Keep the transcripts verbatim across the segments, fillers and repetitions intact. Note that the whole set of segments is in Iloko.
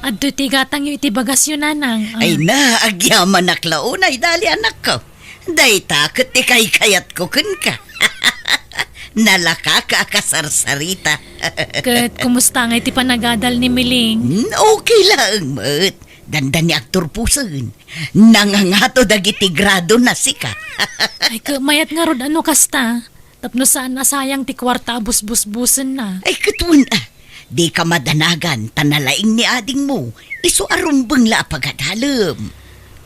Adtoy ti igatangyo iti bagasyo, nanang. Ah. Ay na, agyamanak la unay, Dali, anakko. Dayta ket ti kaykayatko kenka. Nalakaka a kasarsarita. Ket kumusta ngay ti panagadal ni Miling? Hmm, okay laeng met. Dandani agturposen. Nangangato dagiti grado na sika. Ay, ket mayat ngarud a no kasta. Tapno saan a sayang ti kuarta a busbusbusenna. Ay, ket wen, ah. Dika madanagan, ta nalaing ni adingmo. Isu a rumbeng la a pagadalem.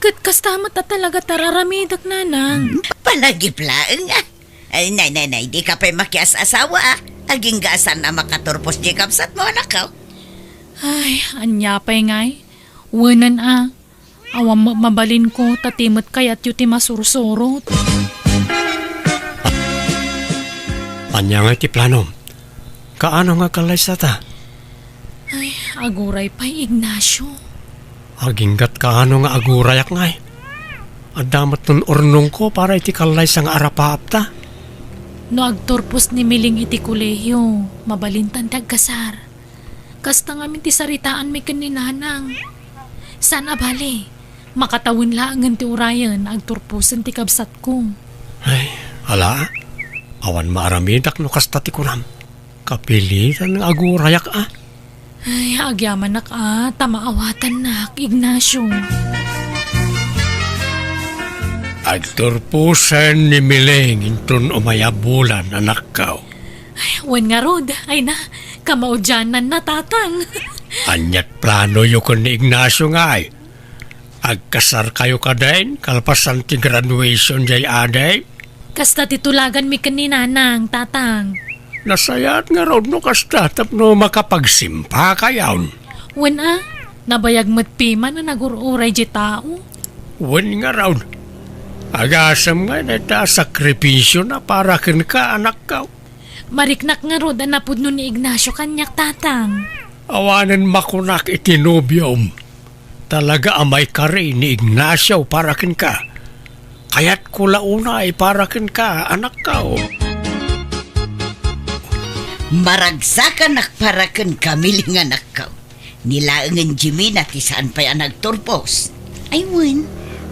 Ket kasta met a talaga ti ar-aramidek, nanang. Hmm, palagip laeng, ah. Ay, nay, nay, nay, dika pay makias-asawa, ah. Agingga a saan a makaturpos diay kabsatmo, anakko. Ay, ania pay ngay? Wenen, ah. Awan met mabalinko, ta ti met kayatyo ti masursurot. Ania ngay ti planom? Kaano nga agkallaysata? Ay, aguray pay, Ignacio. Aginggat kaano nga agurayak ngay? Adda met nun urnongko para iti kallaysa nga arapaapta. No agturpos ni Miling iti kolehiyo, mabalintan ti agkasar. Kasta ngamin ti saritaanmi ken ni Nanang. Saan a bale, makatawen laengen ti urayen, agturposen ti kabsatko. Ay, ala, awan maaramidak no kasta ti kunam. Kapilitan nga agurayak, a. Ay, agyamanak, a, ta maawatannak, Ignacio. Agturposen ni Miling inton umay a bulan, anakko. Ay, wen ngarud, ay na, kamaudiananna, tatang. Aniat planoyo ken ni Ignacio ngay? Agkasarkayo kadin, kalpasan ti graduation diay adi? Kasta ti tulaganmi ken ni Nanang, tatang. Nasayaat ngarud no kasta tapno makapagsimpakayon. Wen a, nabayag met piman a nagur-uray diay tao. Wen ngarud, agasem ngay dayta a sakripisiona para kenka, anakko. Mariknak ngarud a napudno ni Ignacio kaniak, tatang. Awanen makunak iti nobiom. Talaga a maikari ni Ignacio para kenka. Kayatko la unay para kenka, anakko. Maragsakanak para kenka, Miling, anakko. Ni laengen Jimina ti saan pay a nagturpos. Ay wen,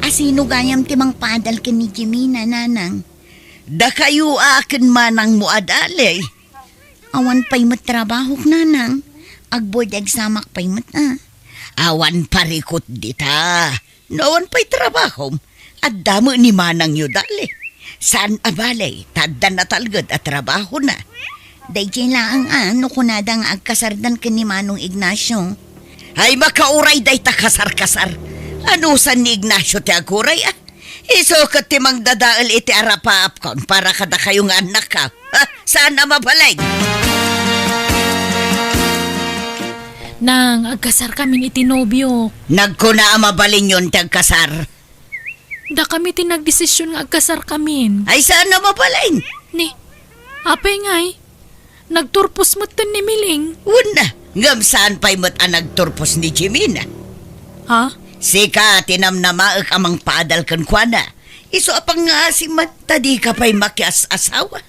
a sino gayam ti mangpaadal ken ni Jimina, Nanang? Dakayo a ken manangmo a Dali. Awan pay met trabahok, Nanang. Ag-board examak pay met, a. Awan parikut dita. No awan pay trabahom, adda met ni manangyo Dali. Saan a bale, ta adda natalged a trabahona. Daydiay laeng, a, no kunada nga agkasardan ken ni Manong Ignacio. Ay, makauray dayta kasar-kasar. Anusan ni Ignacio ti aguray, a? Isu ket ti mangdadael iti arapaapkon para kadakayo nga annakko. Ha? Saan a mabalin? Nang, agkasarkamin iti nobiok. Nagkuna a mabalinyon ti agkasar. Dakami ti nagdesision nga agkasarkamin. Ay, saan a mabalin? Ni, apay ngay? Nagturpos metten ni Miling. Wen a, ngem saan pay met a nagturpos ni Jimina. Ha? Sika ti namnamaek a mangpaadal kenkuana. Isu a pangngaasim met ta dika pay makias-asawa.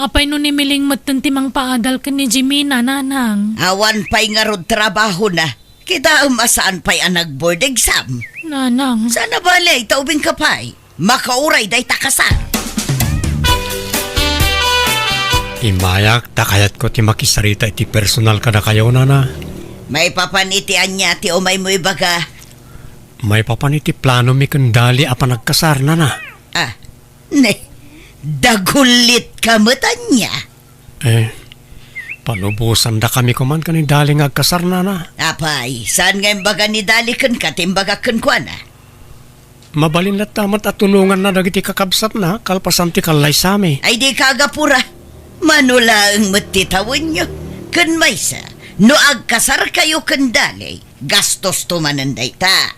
Apay no ni Miling metten ti mangpaadal ken ni Jimina, Nanang? Awan pay ngarud trabahona. Kitaem a saan pay a nag-board exam. Nanang. Saan a bale, ta ubingka pay. Makauray dayta kasar. Immayak, ta kayatko ti makisarita iti personal kadakayo, Nana. Maipapan iti ania ti umaymo ibaga? Maipapan iti planomi ken Dali a panagkasar, Nana. Ah, ne, dagullitka met ania? Eh, panubosandakami koman ken ni Dali nga agkasar, Nana. Apay, saan nga imbaga ni Dali kenka ti imbagak kenkuana? Mabalin latta met a tulonganna dagiti kakabsatna kalpasan ti kallaysami. Ay, dika agapura. Mano laeng met ti tawenyo. Ken maysa, no agkasarkayo ken Dali, gastosto manen dayta.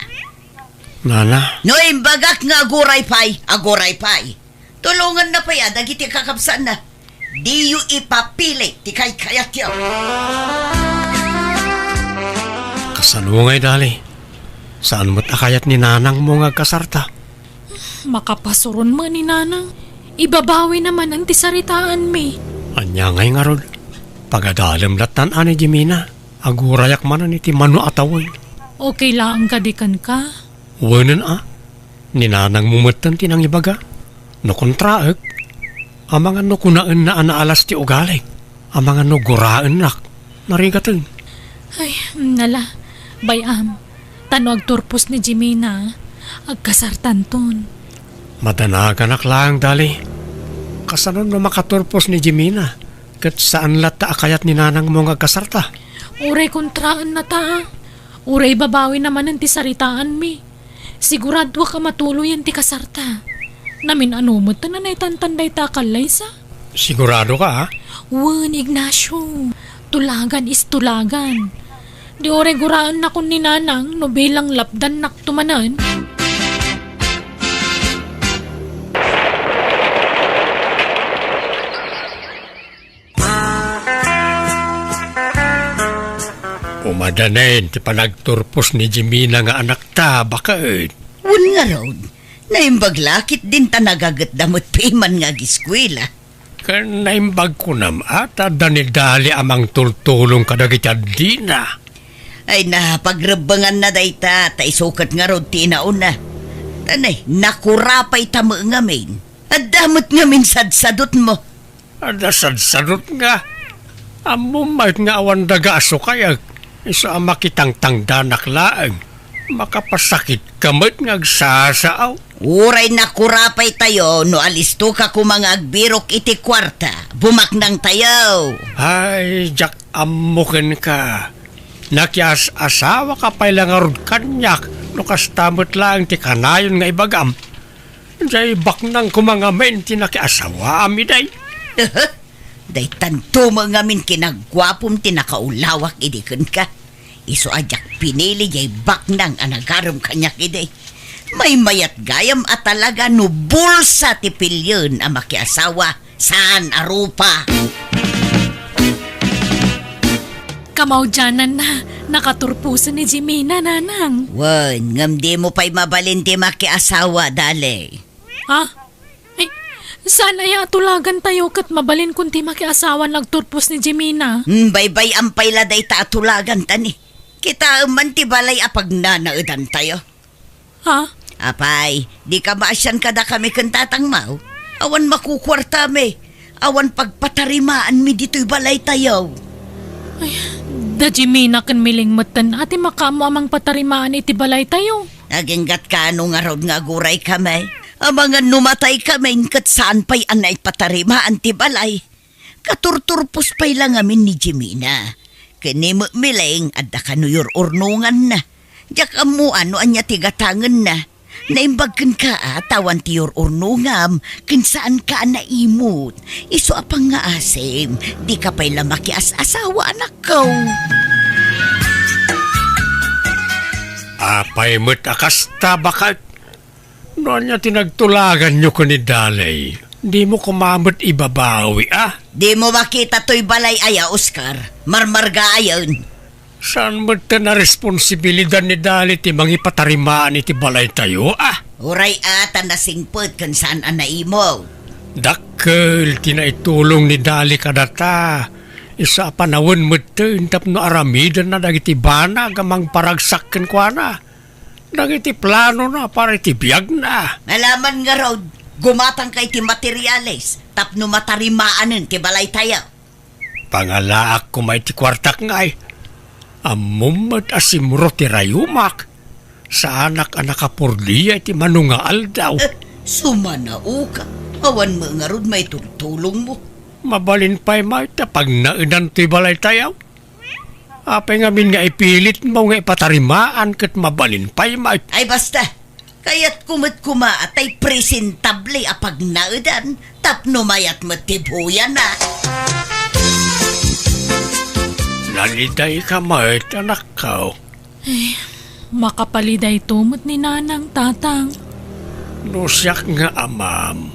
Nana. No imbagak nga aguray pay, aguray pay. Tulonganna pay a dagiti kakabsatna. Diyo ipapili ti kaykayatyo. Kasano ngay, Dali? Saan met a kayat ni nanangmo nga agkasarta? Makapasuron met ni nanang. Ibabawina manen ti saritaanmi. Ania ngay ngarud? Pagadalem lattan a ni Jimina. Agurayak manen iti mano a tawen. Okay laeng kadi kenka? Wenen a, ni nanangmo metten ti nangibaga. No kontraek, amangan no kunaenna a naalas ti ugalik, amangan no guraennak, narigaten. Ay, nala, bay-am, ta no agturpos ni Jimina, agkasartanton. Madanaganak laeng, Dali. Kasano no makaturpos ni Jimina, ket saan latta a kayat ni nanangmo nga agkasarta? Uray kontraennata, a. Uray babawina manen ti saritaanmi. Siguradoak a matuloyen ti kasarta. Namin-ano met a naitantan dayta a kallaysa. Siguradoka, a? Wen, Ignacio. Tulagan is tulagan. Di uray guraennakon ni Nanang no bilang lapdannakto manen. Umadanen ti panagturpos ni Jimina nga anakta, baket. Wen ngarud, naimbag la ketdin ta nagagetda met piman nga agiskuela. Ken naimbag kunam a ta adda ni Dali a mangtultulong kadagiti addina. Ay na, pagrebbenganna dayta, ta isu ket ngarud ti inauna. Ta nay, nakurapayta met ngamin. Adda met ngamin sadsadutmo. Adda sadsadot nga. Ammom met nga awan daga a sukayek. Isu a makitangtangdanak laeng. Makapasakitka met nga agsasaaw. Uray nakurapaytayo no alistoka koma nga agbirok iti kuarta. Bumaknangtayo. Ay, diak ammo kenka. Nakias-asawaka pay la ngarud kaniak no kasta met laeng ti kanayon nga ibagam. Diay baknang koma ngamin ti nakiasawaam idiay. Daytanto met ngamin kinaguapom ti nakaulawak idi kenka. Isu a diak pinili diay baknang a nagarem kaniak idi. Maymayat gayam a talaga no bulsa ti pilien a makiasawa. Saan a rupa? Kamaudiananna, nakaturposen ni Jimina, Nanang. Wen, ngem dimo pay mabalin ti makiasawa, Dali. Ha? Ay, saan aya a tulagantayo ket mabalinkon ti makiasawa no agturpos ni Jimina? Hmm, baybay-am pay la dayta a tulagan, ta ni. Kitaem man ti balay a pagnanaedantayo. Ha? Apay, dika maasian kadakami ken tatangmo? Awan makukuartami. Awan pagpatarimaanmi ditoy balaytayo. Ay, da Jimina ken Miling metten a ti makaammo a mangpatarimaan iti balaytayo. Aginggatka no ngarud nga aguraykami? Amangan no mataykami ket saan pay a naipatarimaan ti balay. Katurturpos pay la ngamin ni Jimina. Ken ni Mileng, adda kano yur-urnonganna. Diak ammo no ania ti gatangenna. Naimbag kenka a ta awan ti yur-urnongam, ken saanka a naimut. Isu a pangngaasim, dika pay la makias-asawa, anakko. Apay met a kasta, baket? No ania ti nagtulaganyo ken ni Daley, dimo koma met ibabawi, a? Dimo makita toy balay aya, Oscar? Marmarga ayen. Saan met ta naresponsibilidad ni Daley ti mangipatarimaan iti balaytayo, a? Uray a ta nasingpet ken saan a naimut. Dakkel ti naitulong ni Daley kadata. Isu a panawen metten tapno aramidenna dagiti banag a mangparagsak kenkuana. Dagiti planona para iti biagna. Nalaman ngarud, gumatangka iti materiales tapno matarimaanen ti balaytayo. Pangalaak koma iti kuartak ngay. Ammom met a simro ti rayumak. Saanak a nakapordia iti mano nga aldaw. Eh, sumanaoka. Awan met ngarud maitultulongmo. Mabalin pay met a pagnaedan toy balaytayo. Apay ngamin nga ipilitmo nga ipatarimaan ket mabalin pay met? Ay, basta. Kayatko met koma a tay presentable a pagnaedan tapno mayat met ti buyana. Nalidayka met, anakko. Eh, makapalidayto met ni Nanang, Tatang. No siak nga amam,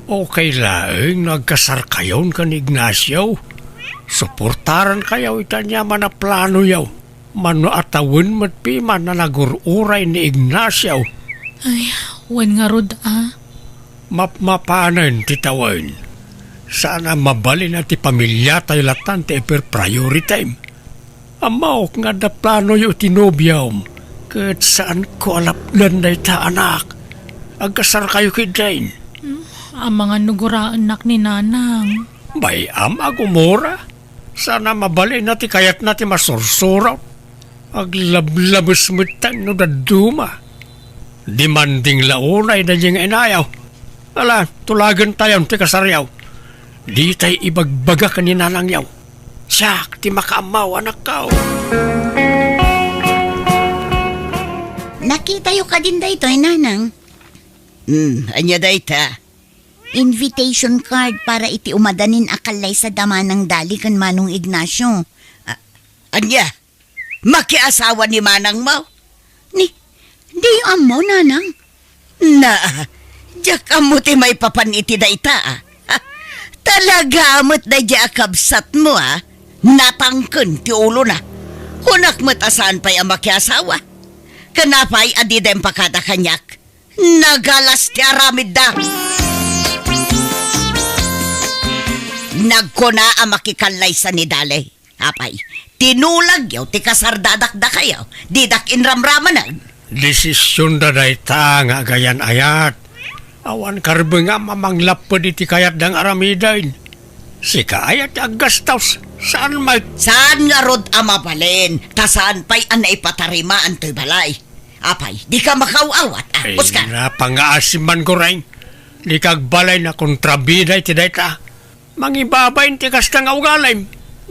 okay laeng no agkasarkayon ken Ignacio. Suportarankayo iti aniaman a planoyo. Mano a tawen met piman a nagur-uray ni Ignacio. Ay, wen ngarud a. Mapmapanen ti tawen. Saan a mabalin a ti pamiliatayo latan ti iper-priority. Ammok nga adda planoyo iti nobiom. Ket saanko a lapdan dayta, anak. Agkasarkayo ketdin. Hmm, amangan no guraennak ni Nanang. Bay-am a gumura. Saan a mabalinna ti kayatna ti masursurot. Aglablabes metten no dadduma. Demanding la unay daydi nga inayaw. Ala, tulagentayon ti kasaryo. Ditay ibagbaga ken ni nanangyo. Siak ti makaammo, anakko. Nakitayo kadin daytoy, Nanang? Hmm, ania dayta? Invitation card para iti umadanin a kallaysa da Manang Dali ken Manong Ignacio. A-, ania? Makiasawa ni manangmo? Ni, diyo ammo, Nanang? Na, diak ammo ti maipapan iti dayta, a. Ha, talaga met daydi a kabsatmo, a. Natangken ti ulona. Kunak met a saan pay a makiasawa. Ken apay a dida impakada kaniak? Nagalas ti aramidda. Nagkuna a makikallaysa ni Dali. Apay, tinulagyo ti kasardadak dakayo, didak inramramanen. Desisionda dayta nga agayan-ayat. Awan karbengam a manglapped iti kayatda nga aramiden. Sika aya ti aggastos, saan met? Saan ngarud a mabalin, ta saan pay a naipatarimaan toy balay. Apay, dika makaaw-awat, a, Ay, Oscar? Napangaasim man, Gureng. Dika agbalin a kontrabida iti dayta. Mangibabain ti kasta nga ugalim.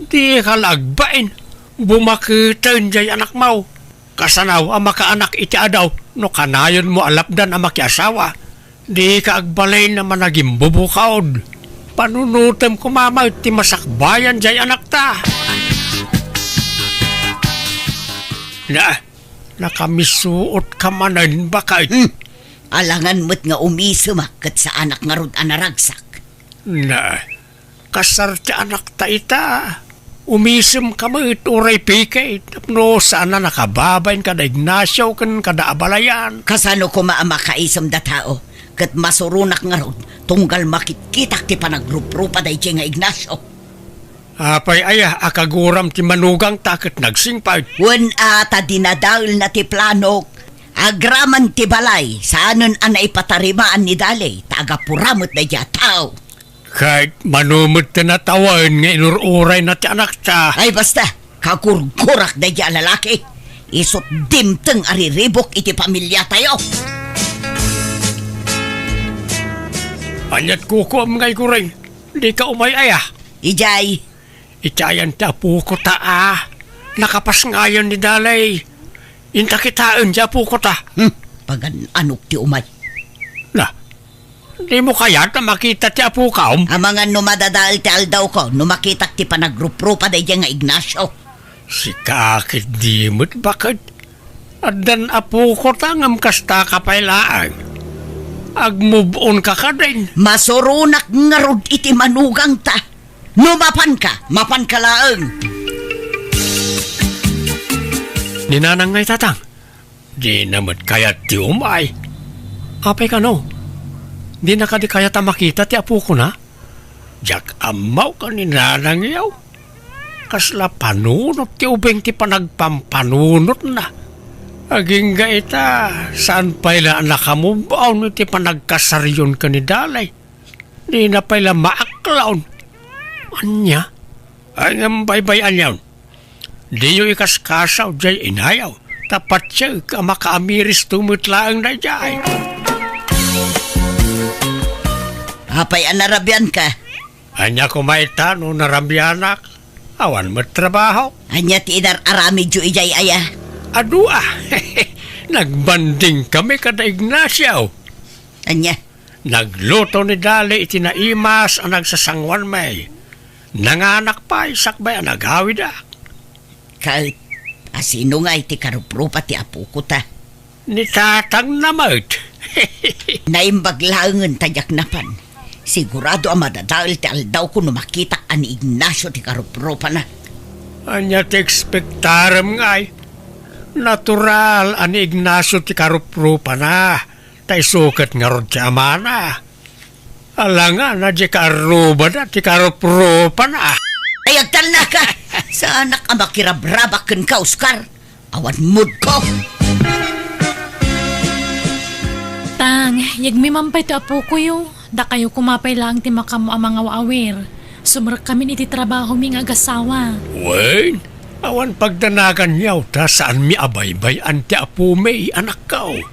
Dika la agbain. Bumaketen jay anakmo. Kasano a makaanak iti adaw no kanayonmo a lapdan a makiasawa? Dika agbalin a managimbubukod. Panunotem koma met ti masakbayan jay anakta. Na, nakamisuotka manen, baket. Hmm. Alangan met nga umisemak ket saanak ngarud a naragsak. Na, kasar ti anakta ita. Umisemka met uray pikit tapno saan a nakababain kada Ignacio ken kada abalayan. Kasano koma a makaisemda tao? Ket masuronak ngarud tunggal makitkitak ti panagruprupa daydiay nga Ignacio. Apay aya a kaguram ti manugangta ket nagsingpet? Wen a ta dinadaelna ti planok. Agraman ti balay, saanen a naipatarimaan ni Dali, ta agapura met daydiay a tao. Ket mano met ti natawen nga inur-urayna ti anakta? Ay, basta, kagurgurak daydiay a lalaki. Isut' dimteng a riribuk iti pamiliatayo. Ania't kukuam ngay, Gureng? Dika umay aya? Idiay. Iti ayan ti apokota, a. Nakapasngayon ni Dali. Inta kitaen ti apokota. Hmm, pagan-anok ti umay. Na, dimo kayat a makita ti apokam? Amangan no madadael ti aldawko, no makitak ti panagruprupa daydiay nga Ignacio. Sika ket di met baket. Addan apokota ngem kastaka pay laeng. Agmove on ka kadin. Masuronak ngarud iti manugangta. No mapanka, mapanka laeng. Ni nanang ngay, tatang? Dina met kayat ti umay. Apay kano? Dina kadi kayat a makita ti apokona? Diak ammo ken ni nanangyo. Kasla panunot ti ubing ti panagpampanunotna. Agingga ita, saan pay la a nakamove on iti panagkasaryon ken ni Dali. Dina pay la maaklaon. Ania? Ay, ngem baybay-anyon. Diyo ikaskasaw jay inayaw, ta patiek a makaamiristo met laeng daydiay. Apay a narabianka? Ania koma ita no narabianak? Awan met trabaho. Ania ti inar-aramidyo idiay aya? Adu a. Nagbanding kami kada Ignacio. Ania? Nagluto ni Dali iti naimas a nagsasanguanmi. Nanganak pay sakbay a nagawidak. Ket, asino ngay ti karuprupa ti apokota? Ni tatangna met. Naimbag laengen ta diak napan. Sigurado a madadael ti aldawko no makitak a ni Ignacio ti karuprupana. Ania ti ekspektarem ngay? Natural a ni Ignacio ti karuprupana. Ta isu ket ngarud ti amana. Alangan a di kaarrubada ti karuprupana. Ay, agtalnaka! Saanak a makirabrabak kenka, Oscar. Awan moodko. Tang, yegmi man pay ti apokoyo. Dakayo koma pay laeng ti makaammo a mangaw-awir. Sumrekkamin iti trabahomi nga agasawa. Wen, awan pagdanaganyo ta saanmi a baybay-an ti apomi, anakko.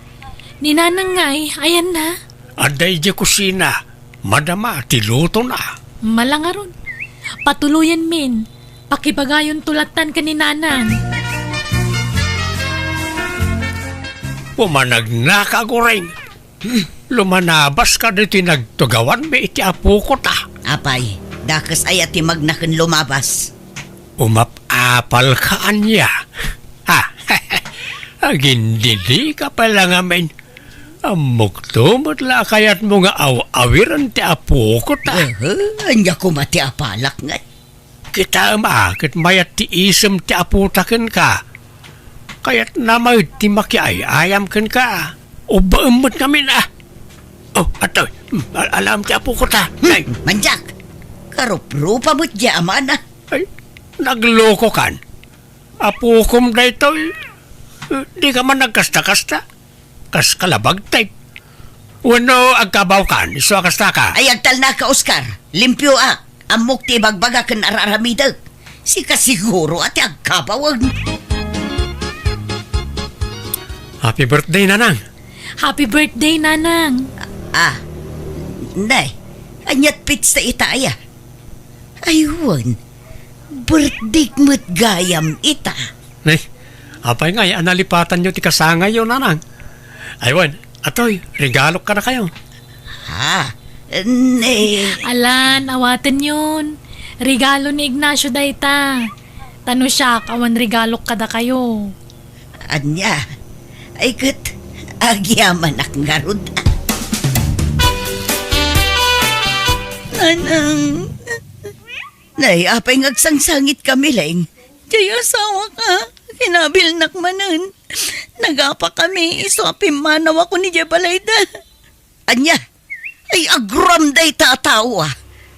Ni Nanang ngay, ayanna? Adda idiay kusina. Madama ti lutona. Mala ngarud. Patuloyenmin. Pakibagayonto lattan ken ni Nanang. Pumanagnaka, Goring. Lumanabaska ditoy nagtugawanmi iti apoko ta. Apay, dakes aya ti magna ken lumabas? Umap-apalka ania? Ha? Agindidika pay la ngamin. Ammokto met la a kayatmo nga aw-awiren ti apoko ta. Aha, ania koma ti apalak ngay? Kitaem a ket mayat ti isem ti apota kenka. Kayatna met ti makiay-ayam kenka. Ubbaem met ngamin a. Oh, atoy. Hmm, al-, alam ti apoko ta. Hmm, ay. Mandiak. Karuprupa met diay amana. Ay, naglokokan. Apokom daytoy. Eh, dika man nagkasta-kasta. Kas kalabag type. Wenno agkabawkan, isu a kastaka. Ay, agtalnaka, Oscar. Limpioak. Ammok ti ibagbaga ken ar-aramidek. Sika siguro a ti agkabawek. Happy birthday, Nanang. Happy birthday, Nanang. Ah, nay, aniat pitsta ita aya? Ay, wen, birthday met gayam ita. Nay, apay ngay a nalipatanyo ti kasangayyo, Nanang? Ay, wen, atoy, regalok kadakayo. Ha? Ne. Alan, awatenyon. Regalo ni Ignacio dayta. Ta no siak, awan regalok kadakayo. Ania? Ay ket, agyamanak ngarud. Nanang. Nay, apay nga agsangsangitka, Mileng? Jay asawaka, kinabilnak manen. Nagapakami, isu a pimmanawakon idiay balayda. Ania? Ay, aguram dayta a tao, a.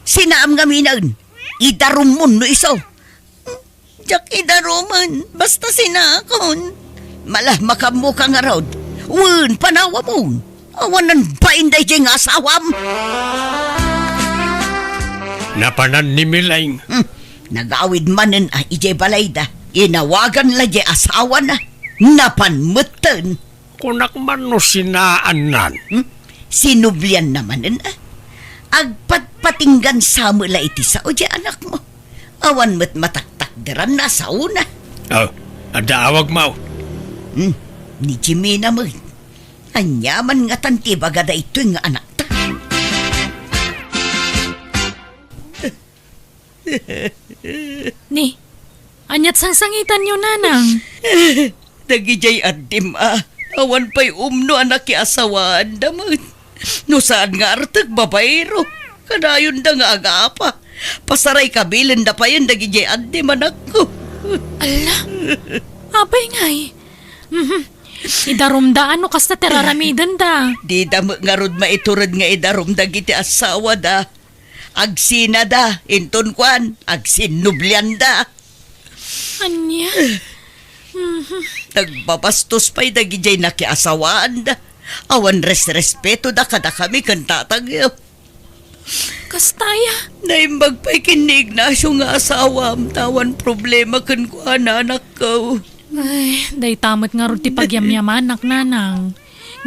Sinaam ngaminen. Idarummon no isu. Diak idarumen, basta sinaakon. Mala, makaammoka ngarud. Wen, panawamon. Awanan bain daydiay nga asawam. Napanan ni Mileng. Hmm. Nagawid manen a idiay balayda. Inawagan la diay asawana. Napan metten. Kunak man no sinaannan. Hmm? Sinublianna manen, a? Agpatpatinggan sa met la iti sao diay anakmo. Awan met mataktakderan a saona. Oh, adda awagmo. Hmm, ni Jimena met. Aniaman ngatan ti ibaga daytoy nga anakta? Ni, aniat sangsangitanyo, Nanang? Dagidiay addim a, awan pay umno a nakiasawaanda met. No saan nga artek, babaero. Kadayonda nga agapa. Pasaray kabilenda payen dagidiay addim, anakko. Alla, apay ngay? Mhm. Idarumda no kasta ti raramidenda. Dida met ngarud maitured nga idarum dagiti asawada. Agsinada, inton kuan, agsinnublianda. Ania? Mhm. Nagbabastos pay dagidiay nakiasawaanda. Awan resrespetoda kadakami ken tatangyo. Kasta aya? Naimbag pay ken ni Ignacio nga asawam, ta awan problema kenkuana, anakko. Ay, dayta met ngarud ti pagyamyamanak, Nanang.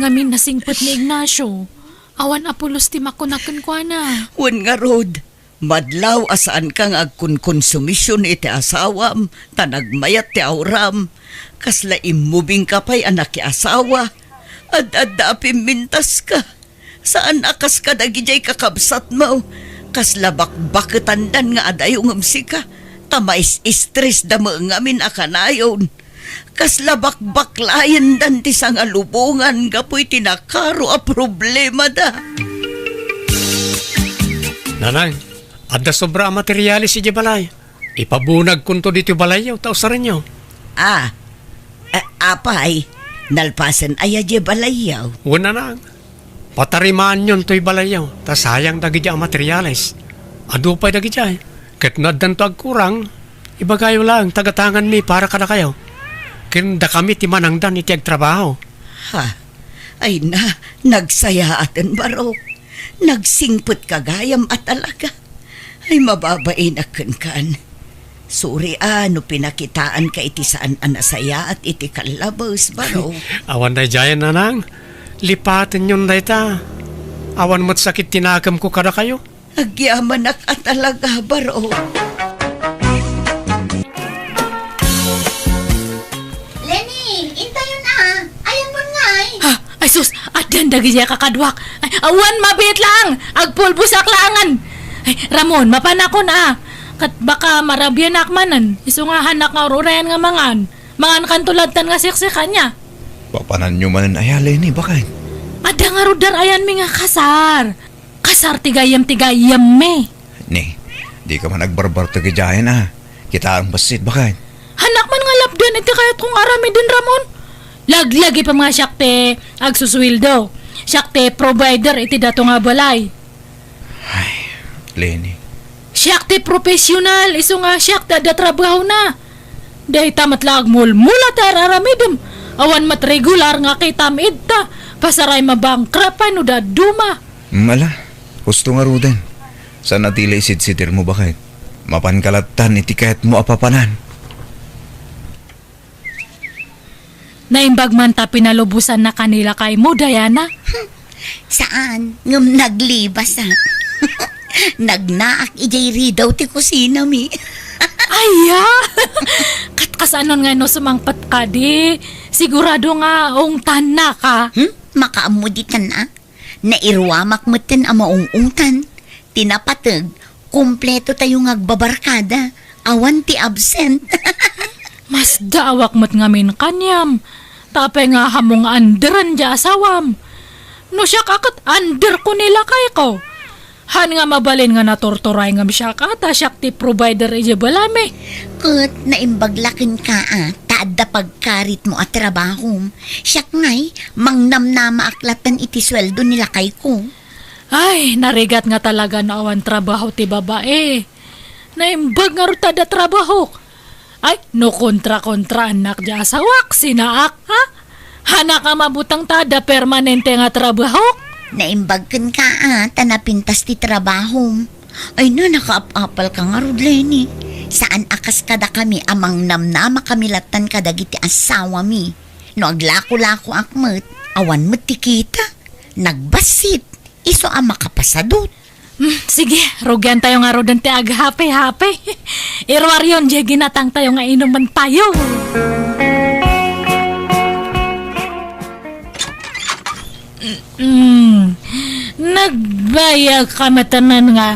Ngamin nasingpet ni Ignacio. Awan a pulos ti makuna kenkuana. Wen ngarud, madlaw a saanka nga agkonkonsumision iti asawam, ta nagmayat ti auram. Kasla immubingka pay a nakiasawa. Ad-adda a pimmintaska. Saan a kas kadagidiay kakabsatmo. Kasla bakbaketandan nga adayo ngem sika. Ta mais-istresda met ngamin a kanayon. Kasla bakbaklayendan ti sangalubongan gapu iti nakaro a problemada. Nanang, adda sobra a materiales idiay balay. Ipabunagkonto ditoy balayyo, ta usarenyo. Ah, a-, apay, nalpasen aya diay balayyo? Wen, Nanang. Patarimaanyon toy balayyo, ta sayang dagiti a materiales. Adu pay dagidiay. Ket no addanto agkurang, ibagayo laeng ta gatanganmi para kadakayo. Ken dakami ti manangdan iti agtrabaho. Ha? Ay na, Nagsayaaten, Barok. Nagsingpetka gayam a talaga. Ay, mababainak kenkan. Suri a no pinakitaanka iti saan a nasayaat iti kallabes, Barok. Awan daydiayen, Nanang. Lipatenyon dayta. Awan met sakit ti nakemko kadakayo. Agyamanak a talaga, Barok. Lenny, intayon a. Ayanmon ngay. Ha? Ay sus, addan dagiti kakaduak. Ay, awan, mabiit lang. Agpulbosak laangan. Ay, Ramon, mapanakon a. Ket baka marabianak manen. Isu nga hanak nga ururayan nga mangan. Mangankanto lattan nga siksik ania. Papananyo manen aya, Lenny, baket? Adda ngarud dar-ayanmi nga kasar. Kasar ti gayyem ti gayyemmi. Ni, dika man agbarbartek idiayen a. Kitaem bassit, baket? Hanak man nga lapdan iti kayatko nga aramiden, Ramon. Laglagipem nga siak ti agsusueldo. Siak ti provider iti dato nga balay. Ay, Lenny. Siak ti profesional, isu nga siak ti adda trabahona. Dayta met la agmulmula ti ar-aramidem. Awan met regular nga kitam idta. Pasaray mabankrupt pay no dadduma. Mm, ala, husto ngaruden. Saan a ti la isidsidirmo, baket? Mapanka lattan iti kayatmo a papanan. Naimbag man ta pinalubosannaka ni lakaymo, Diana? Hmm, saan, ngem naglibas a. Nagnaak idiay ridaw ti kusinami. Aya! Ket kasano nga no sumangpet kadi? Sigurado nga ungtannaka. Hmm? Makaammo ditan a? Nairuamak metten a maung-utan. Ti napateg, kumpleto tayo nga agbabarkada. Awan ti absent. Masdaawak met ngamin kaniam. Ta apay nga haanmo nga underen ti asawam? No siak a ket underko ni lakayko. Haan nga mabalin nga naturturay ngem siak a ta siak ti provider idiay balaymi. Ket naimbag la kenka a ta adda pagkaritmo a trabahom. Siak ngay, mangnamnamaak lattan iti sueldo ni lakayko. Ay, narigat nga talaga no awan trabaho ti babai. Naimbag ngarud ta adda trabahok. Ay, no kontra-kontraannak ti asawak, sinaak, ha? Hanak a mabuteng ta adda permanente nga trabahok? Naimbag kenka a ta napintas ti trabahom. Ay na, nakaap-apalka ngarud, Lenny. Saan a kas kadakami a mangnamnamakami lattan kadagiti asawami. No aglako-lakoak met, awan met ti kita. Nagbassit. Isu a makapasadut. Hmm, sige, rugiantayo ngaruden ti aghape-hape. Iruaryon diay ginatangtayo nga inumentayo. Hmm, nagbayagka met a nga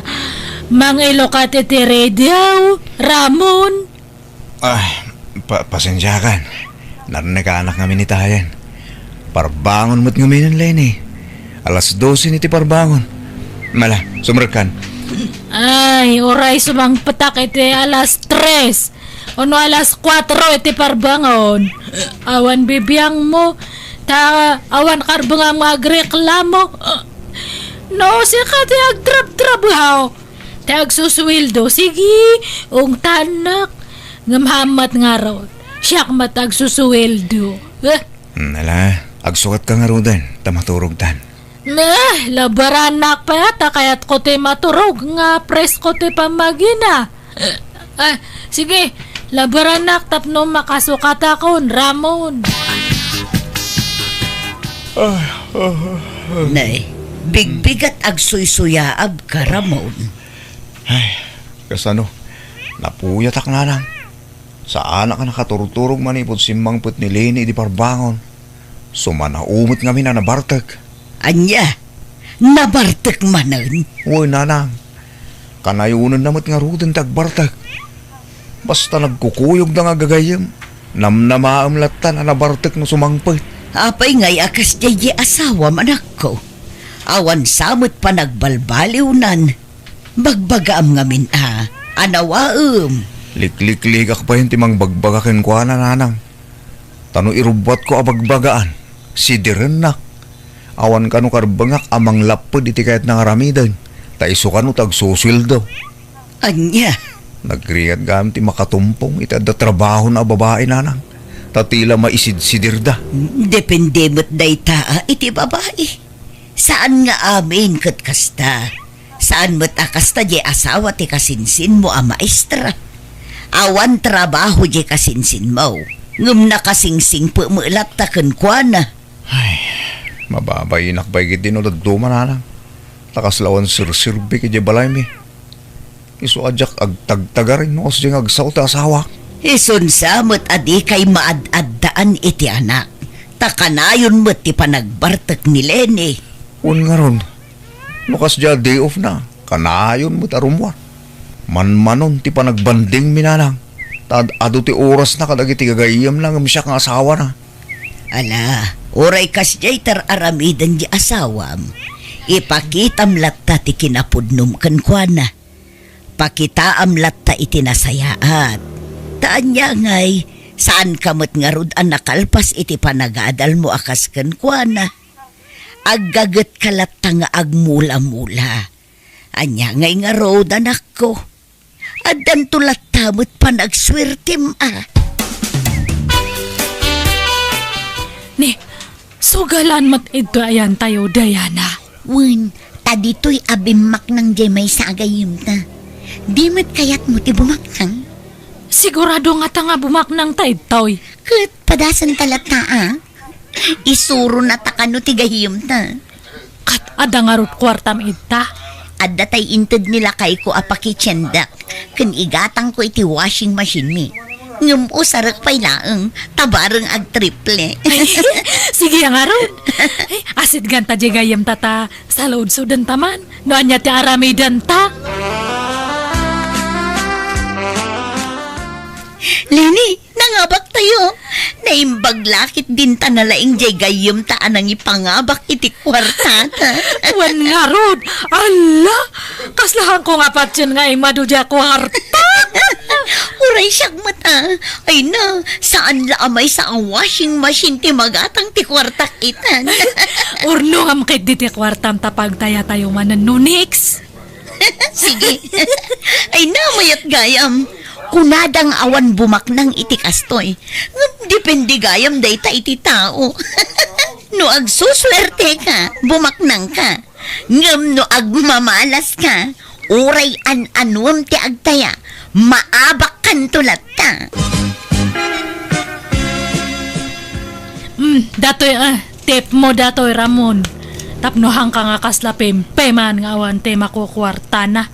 mangilukat iti radio, Ramon. Ah, pa-, pasensiakan. Narnekanak ngamin itayen. Parbangon met ngamin, Lenny. Alas dose ni ti parbangon. Mala, sumrekkan. Ay, uray sumangpetak iti alas tres. Ono alas kuatro iti parbangon. Awan bibiangmo. Ta awan karbengam nga agreklamo. No, sika ti agtrabtrabaho. Ti agsusueldo, sige, ungtannak. Ngem haan met ngarud, siak met agsusueldo. Eh. Hmm, ala, agsukatka ngaruden, ta maturogtan. Nah, labaranak pay, ta kayatko ti maturog nga presko ti pammagina. Eh, ah, sige, labaranak tapno makasukatakon, Ramon. Ah, ah, ah. Nay, bigbigat agsuysuyaabka, Ramon. Ay, kasano? Napuyatak, nanang. Saanak a nakaturturog manipud simmangpet ni Lenny idi parbangon. Sumanaw met ngamin a nabartek. Ania? Nabartek manen? Wen, nanang. Kanayonenna met ngaruden ti agbartek. Basta nagkukuyogda nga gagayyem, namnamaem lattan a nabartek no sumangpet. Apay ngay a kasdiay ti asawam, anakko? Awan sa met panagbalbaliwnan. Bagbagaam ngamin a, anawaem. Liklikligak payen ti mangbagbaga kenkuana, nanang. Ta no irubbuatko a bagbagaan, sidirennak. Awan kano karbengak a manglapped iti kayatna nga aramiden, ta isu kano ti agsusueldo. Ania? Nagrigat gayam ti makatumpong iti adda trabahona a babai, nanang, ta ti la maisidsidirda. Depende met dayta a iti babai. Saan nga amin ket kasta. Saan met a kasta diay asawa ti kasinsinmo a maestra. Awan trabaho diay kasinsinmo, ngem nakasingsingpet met latta kenkuana. Ay, mababainak pay ketdi no dadduma, nanang. Ta kasla awan serserbi idiay balaymi. Isu a diak agtagtagaring no kasdiay nga agsao ti asawak. Isunsa met a dikay maad-addaan iti anak, ta kanayon met ti panagbartek ni Leni. Wen ngarud, no kasdiay a day off na, kanayon met a rummuar. Manmanon ti panagbandingmi, nanang, ta ad-adu ti orasna kadagiti gagayyemna ngem siak nga asawana. Ala, uray kasdiay ti ar-aramiden ti asawam, ipakitam latta ti kinapudnom kenkuana. Pakitaam latta iti nasayaat. Ta ania ngay, saanka met ngarud a nakalpas iti panagadalmo a kas kenkuana. Aggagetka latta nga agmula-mula. Ania ngay ngarud, anakko? Addanto latta met panagsuertem a. Ni, sugalan met idto ayantayo, Diana. Wen, ta ditoy a bimmaknang diay maysa a gayyemta. Di met kayatmo ti bumaknang? Sigurado ngata nga bumaknangta idtoy. Ket padasenta latta a. Isurona ta kano ti gayyemta. Ket adda ngarud kuartam idta? Adda tay inted ni lakayko a pakitiendak ken igatangko iti washing machine-mi. Ngem usarek pay laeng, ta bareng agtriple. Ay, sige a ngarud. Ay, asidganta diay gayyemta ta saludsodenta man no ania ti aramidenta. Leni, nangabaktayo. Naimbag la ketdin ta nalaing diay gayyemta a nangipangabak iti kuartata. Wen ngarud, alla, kasla haanko nga patien nga immadu diay kuarta. Uray siak met a. Ay na, saan la a maysa a washing machine ti magatang ti kuartak itan. Urnongam ketdi ti kuartam ta pagtayatayo manen no next. Sige. Ay, namayat gayam. Kunada nga awan bumaknang iti kastoy. Ngem depende gayam dayta iti tao. No agsusuerteka, bumaknangka. Ngem no agmamalaska, uray an-anuem ti agtaya, maabakkanto latta. Hmm, datoy, ah, tip mo datoy, Ramon. Tapno haanka nga kasla pempeman nga awan ti makukuartana.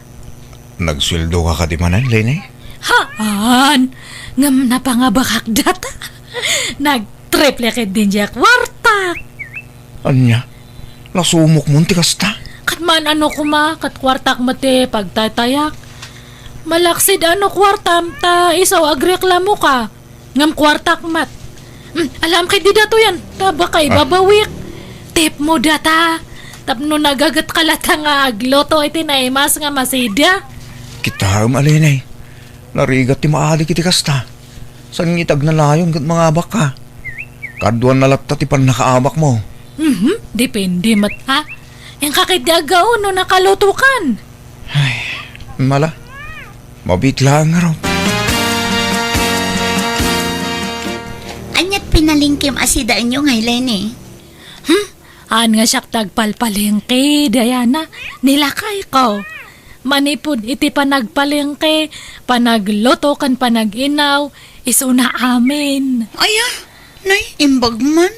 Nagsueldoka kadi manen, Leni? Haan! Ngem napangabakak data. Nagtriple ketdin diay kuartak. Ania? Nasumok mon ti kasta? Ket man-ano koma, ket kuartak met ti pagtaytayak. Malaksid a no kuartam ta isu agreklamoka. Ngem kuartak met. Hmm, alam ketdi datoyan, ta baka Ah. ibabawik. Tip mo data. Tapno nagagetka latta nga agluto iti naimas nga masida. Kitaem a, Leni. Narigat ti maadik iti kasta. Saan nga iti agnanayon ket mangabakka? Kaduana latta ti pannakaabakmo. Mhm, depende met, ha? Inka ketdi aggaon no nakalutokan. Ay, mala. Mabiit laeng ngarud. Aniat pinalengkem a sidaenyo ngay, Leni? Hmm? Haan nga siak ti agpalpalengke, Diana. Ni lakayko. Manipud iti panagpalengke, panagluto ken panag-inaw, isuna amin. Aya, nay, imbag man.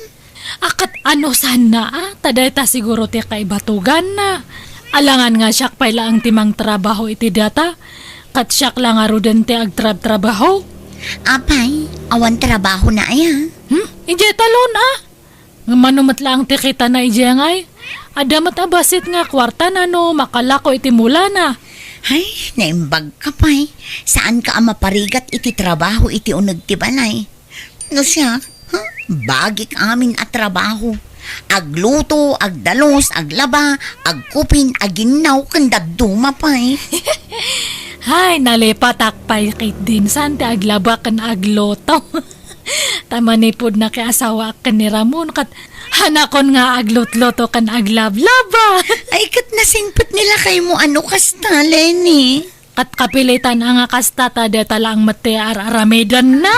A, ket ano sana, a? Ta dayta siguro ti kaibatuganna. Alangan nga siak pay laeng ti mangtrabaho iti data. Ket siak la ngaruden ti agtrabtrabaho. Apay, awan trabahona aya? Hmm? Idiay talon, a? Ngem mano met laeng ti kitana idiay ngay? Adda met a bassit nga kuartana no makalako iti mulana. Ay, naimbagka pay. Saanka a maparigat iti trabaho iti uneg ti balay. No siak, ha? Bagik amin a trabaho. Agluto, agdalus, aglaba, agkupin, aginnaw, ken dadduma pay. Hay, nalipatak pay ketdin saan ti aglaba ken agluto. Ta manipud nakiasawaak ken ni Ramon, ket hanakon nga aglutluto ken aglablaba. Ay, ket nasingpet ni lakaymo a no kasta, Leni. Ket kapilitan a nga kasta ta dayta laeng met ti ar-aramidenna.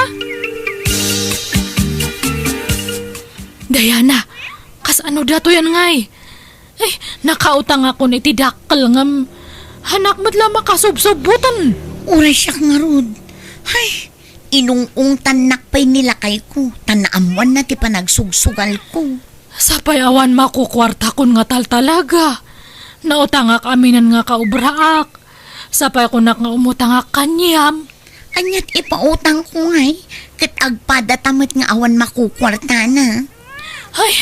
Diana, kasano datoyan ngay? Ay, nakautangakon iti dakkel ngem hanak met la makasubsubboten. Uray siak ngarud. Ay, inung-ungtannak pay ni lakayko, ta naammoanna ti panagsugsugalko. Sapay awan makukuartakon nga taltalaga. Nautangak aminen nga kaubraak. Sapay kunak nga umutangak kaniam. Aniat ipautangko ngay, ket agpadata met nga awan makukuartana. Ay,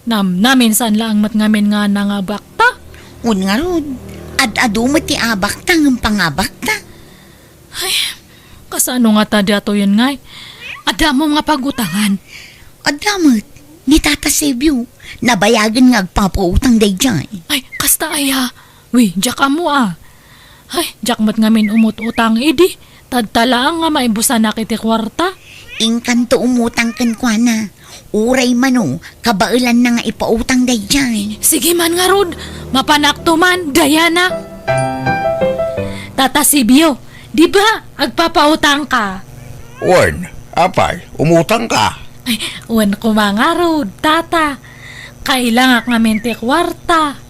namnamin saan laeng met ngamin nga nangabakta. Wen ngarud, ad-adu met ti abakta ngem pangabakta. Ay, kasano ngata datoyen ngay? Adda mo nga pagutangan? Adda met, ni Tata Sebio, nabayagen nga agpapautang daydiay. Ay, kasta aya. Wi, diak ammo a. Ay, diak met ngamin umut-utang idi. Tadta laeng nga maibusanak iti kuarta. Inkanto umutang kenkuana. Uray mano, kabaelanna nga ipautang daydiay. Sige man ngarud, mapanakto man, Diana. Tata Sibio, di ba agpapautangka? Wen, apay, umutangka? Ay, wen koma ngarud, Tata. Kailangak ngamin ti kuarta.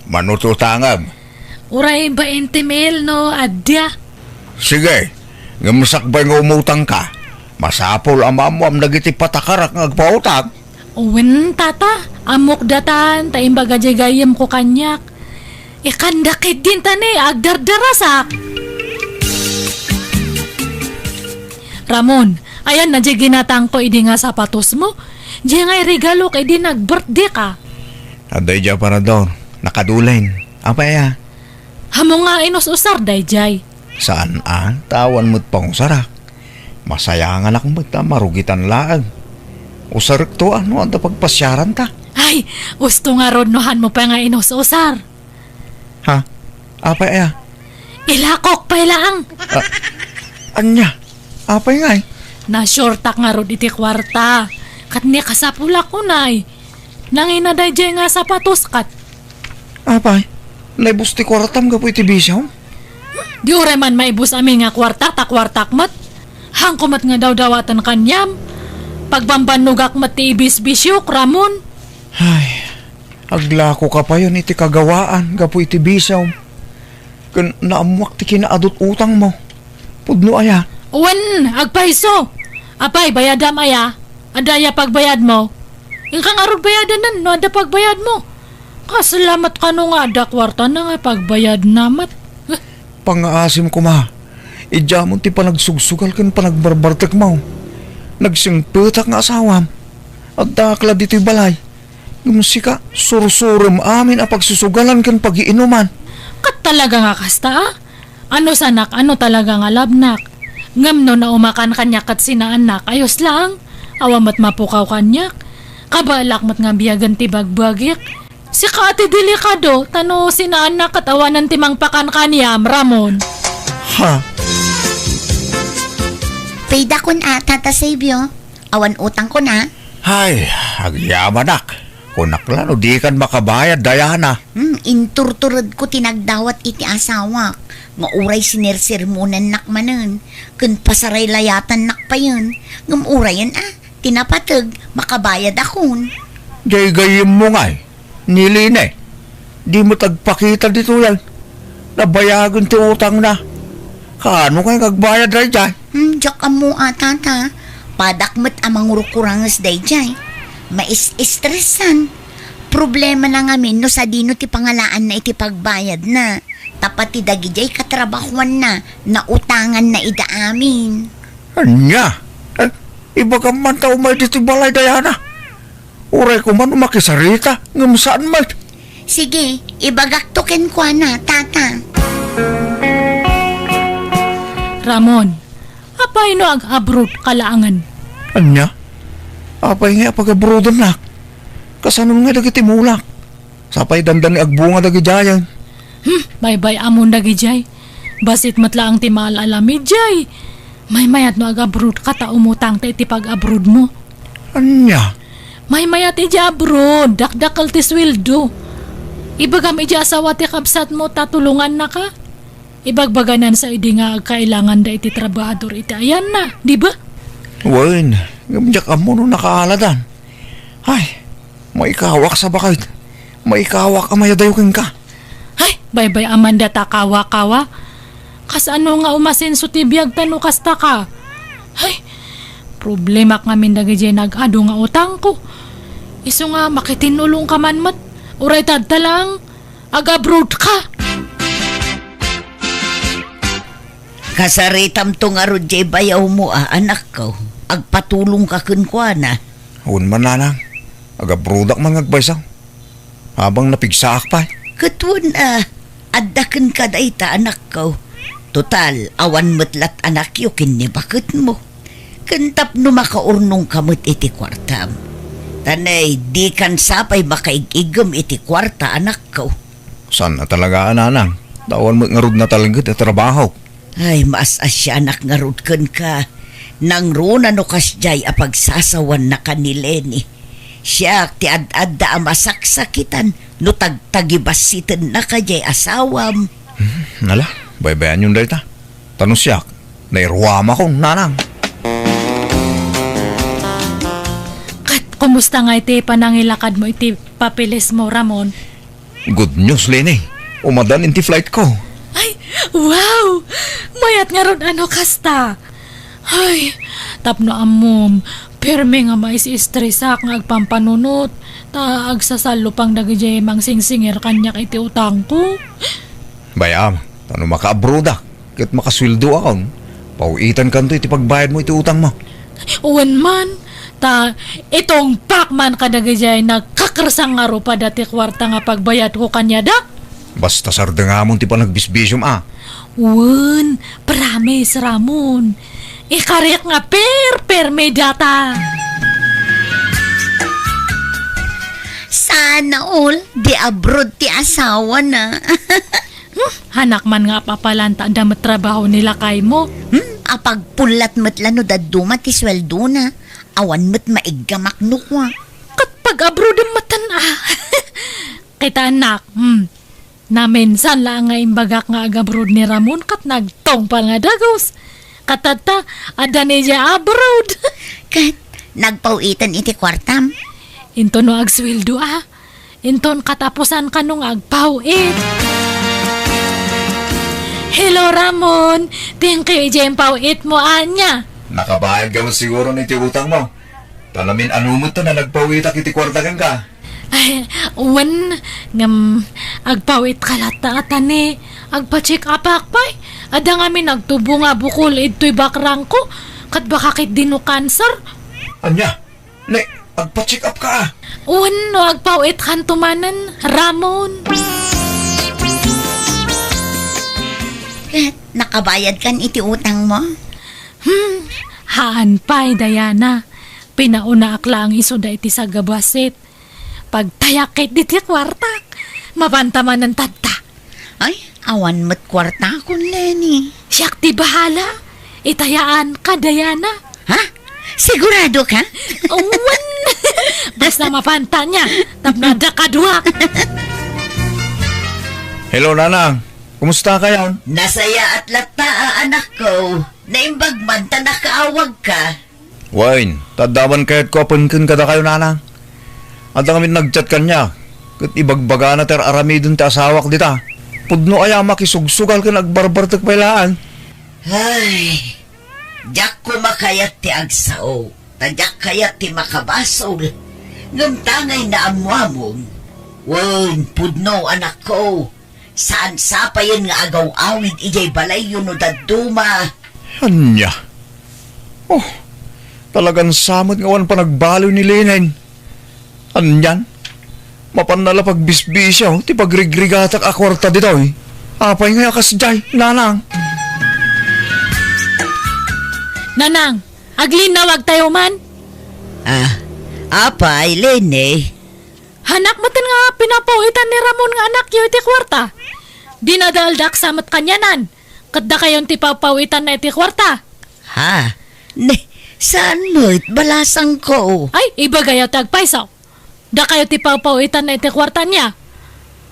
Mano ti utangem? Uray bainte mil no adda. Sige, ngem sakbay nga umutangka, masapul a maammuam dagiti patakarak nga agpautang. Wen, Tata, ammok datan, ta imbaga diay gayyemko kaniak. Ikanda ketdin ta ni agdardarasak. Ramon, ayanna diay ginatangko idi nga sapatosmo? Diay nga iregalok idi nag-birthday ka. Adda idiay aparador, nakadulen. Apay aya? Ammom nga inus-usar daydiay. Saan a, ta awan met pangusarak. Masayanganak met a marugitan laeng. Usarekto a no adda pagpasiaranta. Ay, usto ngarud no hanmo pay nga inus-usar. Ha? Apay aya? Ilakok pay laeng. Ah, ania? Apay ngay? Nasuretak ngarud iti kuarta. Ket ni kasapulak unay. Nangina daydiay nga sapatos ket. Apay, naibus ti kuartam gapu iti bisiom? Di uray man maibus amin nga kuarta, ta kuartak met. Hanko met nga dawdawaten kaniam. Pagbambannogak met ti ibisbisiok, Ramon. Ay, aglakoka payen iti kagawaan gapu iti bisiom. Ken naammuak ti kinaadut-utangmo. Pudno aya? Wen, agpayso. Apay, bayadam aya? Adda aya pagbayadmo? Inka ngarud bayadanen no adda pagbayadmo. Kasla met kano nga adda kuartana nga pagbayadna met. Eh. Pangaasim koma. Idiamon ti panagsugsugal ken panagbarbartekmo. Nagsingpetak nga asawam. Addaak la ditoy balay. Ngem sika, sursurem amin a pagsusugalan ken pagiinuman. Ket talaga nga kasta, a? Ano sanak, ano talaga nga labnak? Ngem no naumakan kaniak ket sinaannak, ayos laeng. Awan met mapukaw kaniak. Kabaelak met nga biagen ti bagbagik. Sika ti delikado, ta no sinaannak ket awanen ti mangpakan kaniam, Ramon. Ha? Payda kun a, Tata Savio. Awan utang kun a. Hay, agyamanak. Kunak la no dikan makabayad, Diana. Hmm, inturturedko ti nagdawat iti asawak, nga uray sinersermonannak manen, ken pasaraylayatannak payen, ngem urayen a, ti napateg, makabayadakon. Jay gayyemmo ngay, ni Line, di met agpakita ditoyen. Nabayagen ti utangna. Kaano ngay nga agbayad dayjay? Hmm, diak ammo a, Tata. Padak met a mangurukuranges dayjay. Mais-estresan. Problemana ngamin no sadino ti pangalaanna iti pagbayadna. Ta pati dagidiay katrabahuanna, nautanganna ida amin. Ania? Eh, ibagam man ta umay ditoy balay, Diana. Uray koma no makisarita, ngem saan met. Sige, ibagakto kenkuana, Tata. Ramon, apay no ag-abroad ka laengen? Ania? Apay nga apag-abroadennak? Kasano nga dagiti mulak? Sapay dandani agbunga dagidiayen. Hmm, baybay-amon dagidiay. Bassit met laeng ti maal-alamiddiay. Maymayat no ag-abroad ka ta umutang ta iti pag-abroadmo. Ania? Maymayat idiay abroad, dakdakkel ti sueldo. Ibagam idiay asawa ti kabsatmo ta tulongannaka. Ibagbaganan sa idi nga agkailanganda iti trabahador iti ayanna, di ba? Wen, ngem diak ammo no nakaaladan. Ay, maikawak sa baket. Maikawak a mayadayo kenka. Ay, baybay-am man dayta kawa-kawa. Kasano nga umasenso ti biag ta no kasta ka? Ay, problemak ngamin dagidiay nag-adu nga utangko. Isu nga makitin-ulongka man met. Uray ta adda laeng, ag-abroad ka. Kasaritamto ngarud diay bayawmo a, anakko. Agpatulongka kenkuana. Wen man, nanang. Ag-abroadak man nga agbaysa. Habang napigsaak pay. Ket wen a, adda kenka dayta, anakko. Total, awan met lat anakyo ken ni baketmo. Ken tapno makaurnongka met iti kuartam. Ta nay, dikan sa pay makaig-iggem iti kuarta, anakko. Saan a talaga, nanang? Ta awan met ngarud natalged a trabahok. Ay, maas-asianak ngarud kenka. Nangruna no kasdiay a pagsasawannaka ni Leni. Siak ti ad-adda a masaksakitan no tagtagibassitennaka diay asawam. Hmm, nala, baybayanyon dayta. Ta no siak, nairuamakon, nanang. Ket kumusta ngay ti panangilakadmo iti papeles mo, Ramon? Good news, Leni. Umadan inti flight ko. Ay, wow! Mayat ngarud a no kasta. Ay, tapno ammom, permi nga mais-estresak nga agpampanunot, ta agsasallo pang dagidiay mangsingsingir kaniak iti utangko. Bay-am, ta no makaabroadak, ket makasueldoakon, paw-itankanto iti pagbayadmo iti utangmo. Wen man, ta itungpak man kadagidiay nagkakersang nga rupada ti kuarta nga pagbayadko kaniada. Basta sardengamon ti panagbisbisiom a. Wen, promise, Ramon. Ikarik nga perpermi data. Sana all, di abroad ti asawana. Hmm, hanak man nga apapalanta da met trabaho ni lakaymo. Hmm, apagpullat met la no dadduma ti sueldona. Awan met maiggamak no kua. Ket pag-abroad metten a. Kita, anak, hmm. Naminsan la nga imbagak nga ag-abroad ni Ramon ket nagtungpal nga dagus. Ket tatta, adda ni diay abroad. Ket nagpaw-iten iti kuartam? Inton no agsueldo a. Inton katapusan kano nga agpaw-it. Hello, Ramon. Thank you idiay impaw-itmo, ania. Nakabayad ka met siguro iti utangmo. Ta namin-ano met ta nga nagpaw-itak iti kuarta kenka. Ay, wen, ngem, agpaw-itka latta a tani. Agpa-check-upak pay. Adda ngamin nagtubo nga bukol idtoy bakrangko. Ket baka ketdi no cancer. Ania? Ne, agpa-check-up ka a. Wen, no agpaw-itkanto manen, Ramon. Ket nakabayadkan iti utangmo? Hmm, haan pay, Diana. Pinaunaak laeng isuda iti sagabassit. Pagtayak ketdi ti kuartak. Mapanta manen tatta. Ay, awan met kuartakon, Leni. Siak ti bahala. Itayaanka, Diana. Ha? Sigurado ka? Wen. Basta mapanta nia, tapno adda kaduak. Hello, Nanang. Kumusta kayon? Nasayaat latta a, anakko. Naimbag man ta nakaawagka. Wen, ta adda awan kayatko a pengken kadakayo, Nanang. Adda ngamin nag-chat kaniak, ket ibagbagana ti ar-aramiden ti asawak dita. Pudno aya makisugsugal ken agbarbartek pay laeng. Ay, diak koma kayat ti agsao, ta diak kayat ti makabasol. Ngem ta ngay naammuamon, wen, pudno, anakko. Saan sapayen nga agaw-awid idiay balayyo no dadduma. Ania? Oh, talagan sa met nga awan panagbaliw ni Leni. Anian? Mapanna la pagbisbisiaw ti pagrigrigatak a kuarta ditoy. Apay nga a kasdiay, Nanang? Nanang, aglinawagtayo man. Ah, apay, Leni? Hanak metten nga pinapaw-itan ni Ramon nga anakyo iti kuarta. Dinadaaldak sa met kanianan, ket dakayon ti papaw-itanna iti kuarta. Ha? Ne, saan met, balasangko. Ay, ibagayo ti agpayso. Dakayo ti papaw-itanna iti kuarta nia.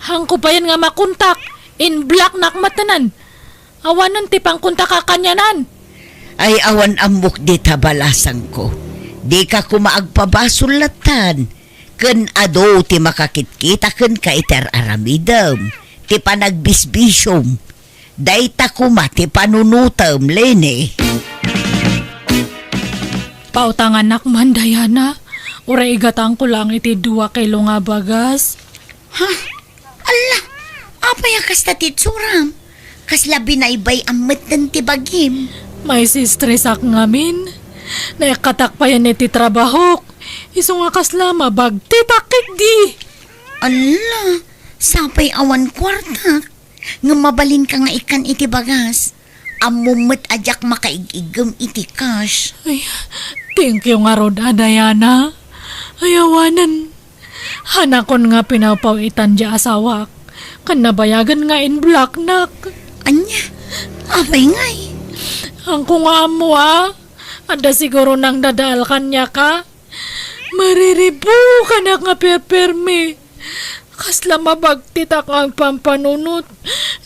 Haanko payen nga makontak, in-blocknak metten. Awanen ti pangkontakak kanianan. Ay, awan ammok dita, balasangko. Dika koma agpabasol lattan. Ken adu ti makakitkita kenka iti ar-aramidem, ti panagbisbisiom. Dayta koma ti panunotem, Leni. Pautanganak man, Diana. Uray igatangko lang iti dua kilo nga bagas. Ha? Alla, apay a kasta ti itsuram? Kasla binaybay-am metten ti bagim. Maisistresak ngamin. Naikkatak payen iti trabahok. Isu nga kasla mabagtitak ketdi. Alla, sapay awan kuartak. Ngem mabalinka nga ikkan iti bagas. Ammom met a diak makaig-iggem iti cash. Ay, thank you ngarud a, Diana. Ay, awanen. Hanakon nga pinawpaw-itan diay asawak, ken nabayagen nga in-blocknak. Ania? Apay ngay? Haanko nga ammo a. Adda siguro nangdadaal kaniak a. Mariribukanak nga perpermi. Kasla mabagtitak nga agpampanunot.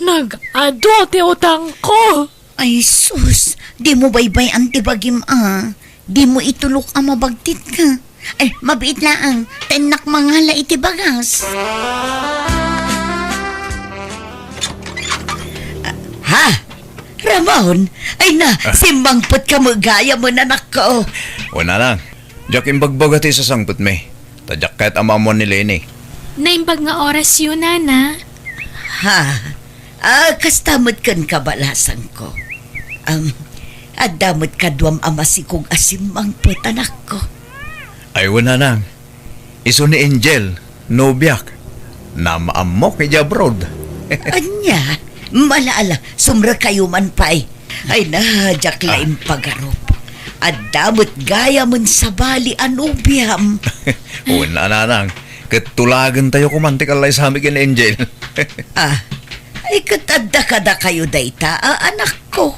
Nag-adu ti utangko. Ay sus, dimo baybay-an ti bagim a. Dimo itulok a mabagtitka. Ay, mabiit laeng, ta innak mangala iti bagas. Ha? Ramon? Ay na, Ah. simmangpetka met gayam, anakko. Wen, nanang. Diak imbagbaga ti isasangpetmi. Ta diak kayat a maammuan ni Leni. Naimbag nga orasyo, nana. Ha? Ah, kasta met kenka, balasangko. Am, adda met kaduam a masikog a simmangpet, anakko. Ay, wen, nanang. Isu ni Angel, nobiak. Naam-ammok idiay abroad. Ania? Ala, ala, sumrekkayo man pay. Ay na, diak la Ah. impagarup. Adda met gayamen sabali a nobiam. Wen, nanang. Ket tulagentayo koman ti kallaysami ken Angel. Ah, ay ket adda kadakayo dayta a anakko.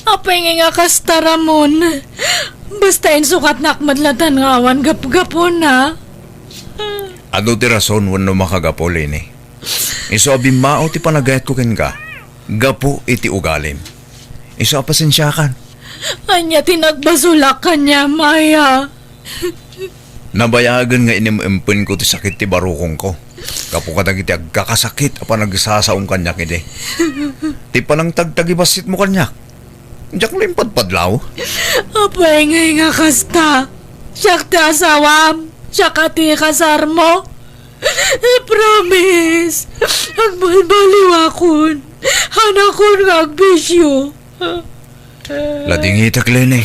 Apay ngay nga kasta, Ramon? Basta insukatnak met latta nga awan gapgapuna. Adu ti rason wenno makagapu, Leni. Isu a bimmao ti panagayatko kenka, gapu iti ugalim. Isu a pasensiakan. Ania ti nagbasolak kaniam, aya? Nabayagen nga inim-impenko ti sakit ti barukongko. Gapu kadagiti agkakasakit a panagsasaom kaniak idi. Ti panangtagtagibasitmo kaniak. Diak la impadpadlaw. Apay ngay nga kasta? Siak ti asawam? Siak a ti kasarmo? I-promise, agbalbaliwakon. Hanakon nga agbisyo. Ladingitek, Leni.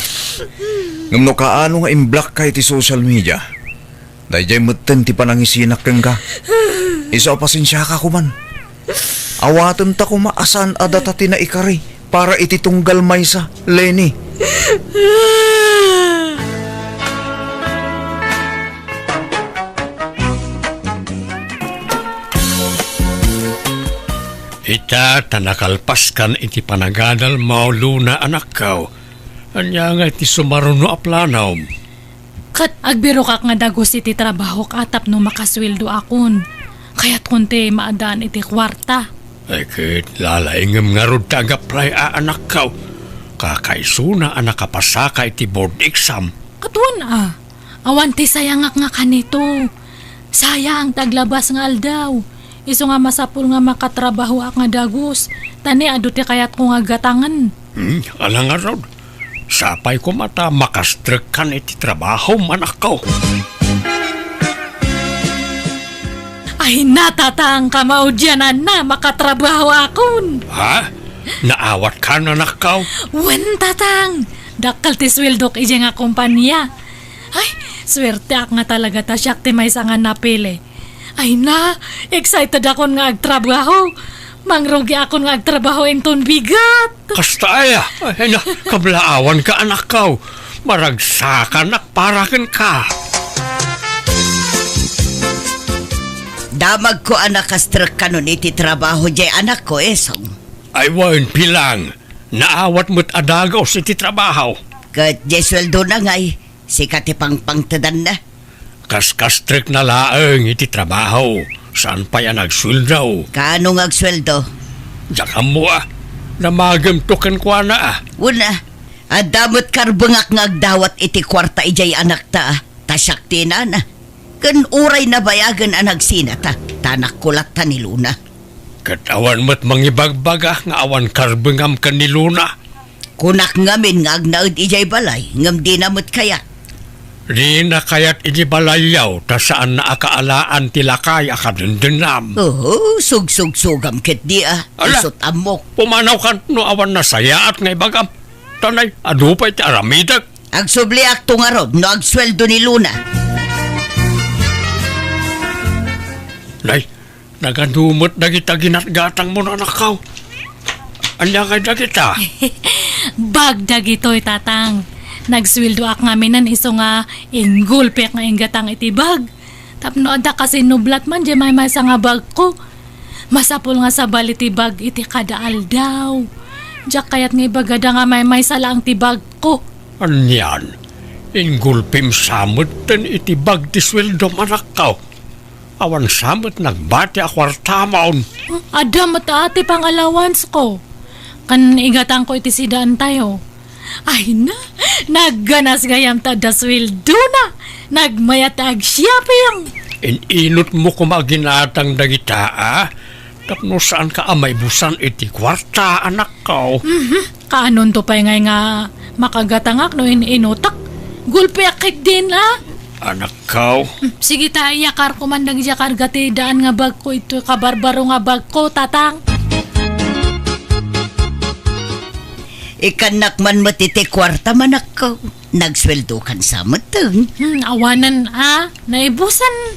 Ngem no kaano nga imblockka iti social media, daydiay metten ti panangisinak kenka. Isu a pasensiaka koman. Awatenta koma a saan a data ti naikari para iti tunggal maysa, Leni. Ita ta nakalpaskan iti panagadalmo, Luna, anakko. Ania ngay ti sumaruno a planom? Ket agbirokak nga dagus iti trabahok a tapno makasueldoakon. Kayatkon ti maaddaan iti kuarta. Ay, ket lalaingem ngarud ta ag-apply a, anakko. Kakaisuna a nakapasaka iti board exam. Ket wen a, awan ti sayangak nga kanito. Sayang ti aglabas nga aldaw. Isu nga masapul nga makatrabahoak nga dagus, ta ni adu ti kayatko nga gatangen. Hmm, ala ngarud. Sapay koma ta makastrekkan iti trabahom, anakko. Ay, natatangka maudiananna, makatrabahoakon. Ha? Naawatkan, anakko? Wen, tatang. Dakkel ti sueldok idiay nga kompania. Ay, suerteak nga talaga ta siak ti maysa nga napili. Ay na, excited akon nga agtrabaho. Mangrugiakon nga agtrabaho inton bigat. Kasta aya? Ay na, kablaawanka, anakko. Maragsakanak para kenka. Damagko a nakastrekkanon iti trabaho diay anakko, Esong. Ay wen, pilang. Naawat met a dagus iti trabaho. Ket diay sueldona ngay, sika ti pangpangtedanna. Kaskastrekna laeng iti trabaho, saan pay a nagsueldo. Kaano nga agsueldo? Diak ammo a. Damagemto kenkuana a. Wen a, Adda met karbengak nga agdawat iti kuarta idiay anakta, ta siak ti inana. Ken uray nabayagen a nagsinata, ta anakko latta ni Luna. Ket awan met mangibagbaga nga awan karbengam ken ni Luna. Kunak ngamin nga agnaed idiay balay, ngem dina met kayat. Dina kayat iti balayyo, ta saanna a kaalaan ti lakay a kadendennam. Oho, sugsugsugam ketdi a. Ala, isut' ammok. Pumanawkan no awan nasayaat nga ibagam. Tanay, adu pay ti aramidek. Agsubliakto ngarud no agsueldo ni Luna. Nay, nagadu met dagita ginatgatangmo, anakko. Ania ngay dagita? Bag dagitoy, Tatang. Nagsueldoak ngaminen isu nga inggulpiak nga inggatang iti bag. Tapno adda kasinublat man diay maymaysa nga bagko. Masapul nga sabali ti bag iti kada aldaw. Diak kayat nga ibagada nga maymaysa laeng ti bagko. Anian, inggulpim sa metten iti bag ti sueldom, anakko. Awan sa met nagbati a kuartamon. Adda met a ti pangalawansko. Ken igatangko iti sidaantayo. Ay na, nagganas gayam ta adda sueldona. Nagmayat ta agshopping. In-inutmo koma ginatang dagita, a? Tapno saanka a maibusan iti kuarta, anakko. Mhm. Kaanonto pay ngay nga makagatangak no in-inutak? Gulpiak ketdin, a? Anakko. Hmm, sige ta, iyakarko man dagiti karga ti daan nga bagko, iti kabarbaro nga bagko, Tatang. Ikannak man met iti kuarta, anakko. Nagsueldokan sa metten. Hmm, awanen a, naibusan.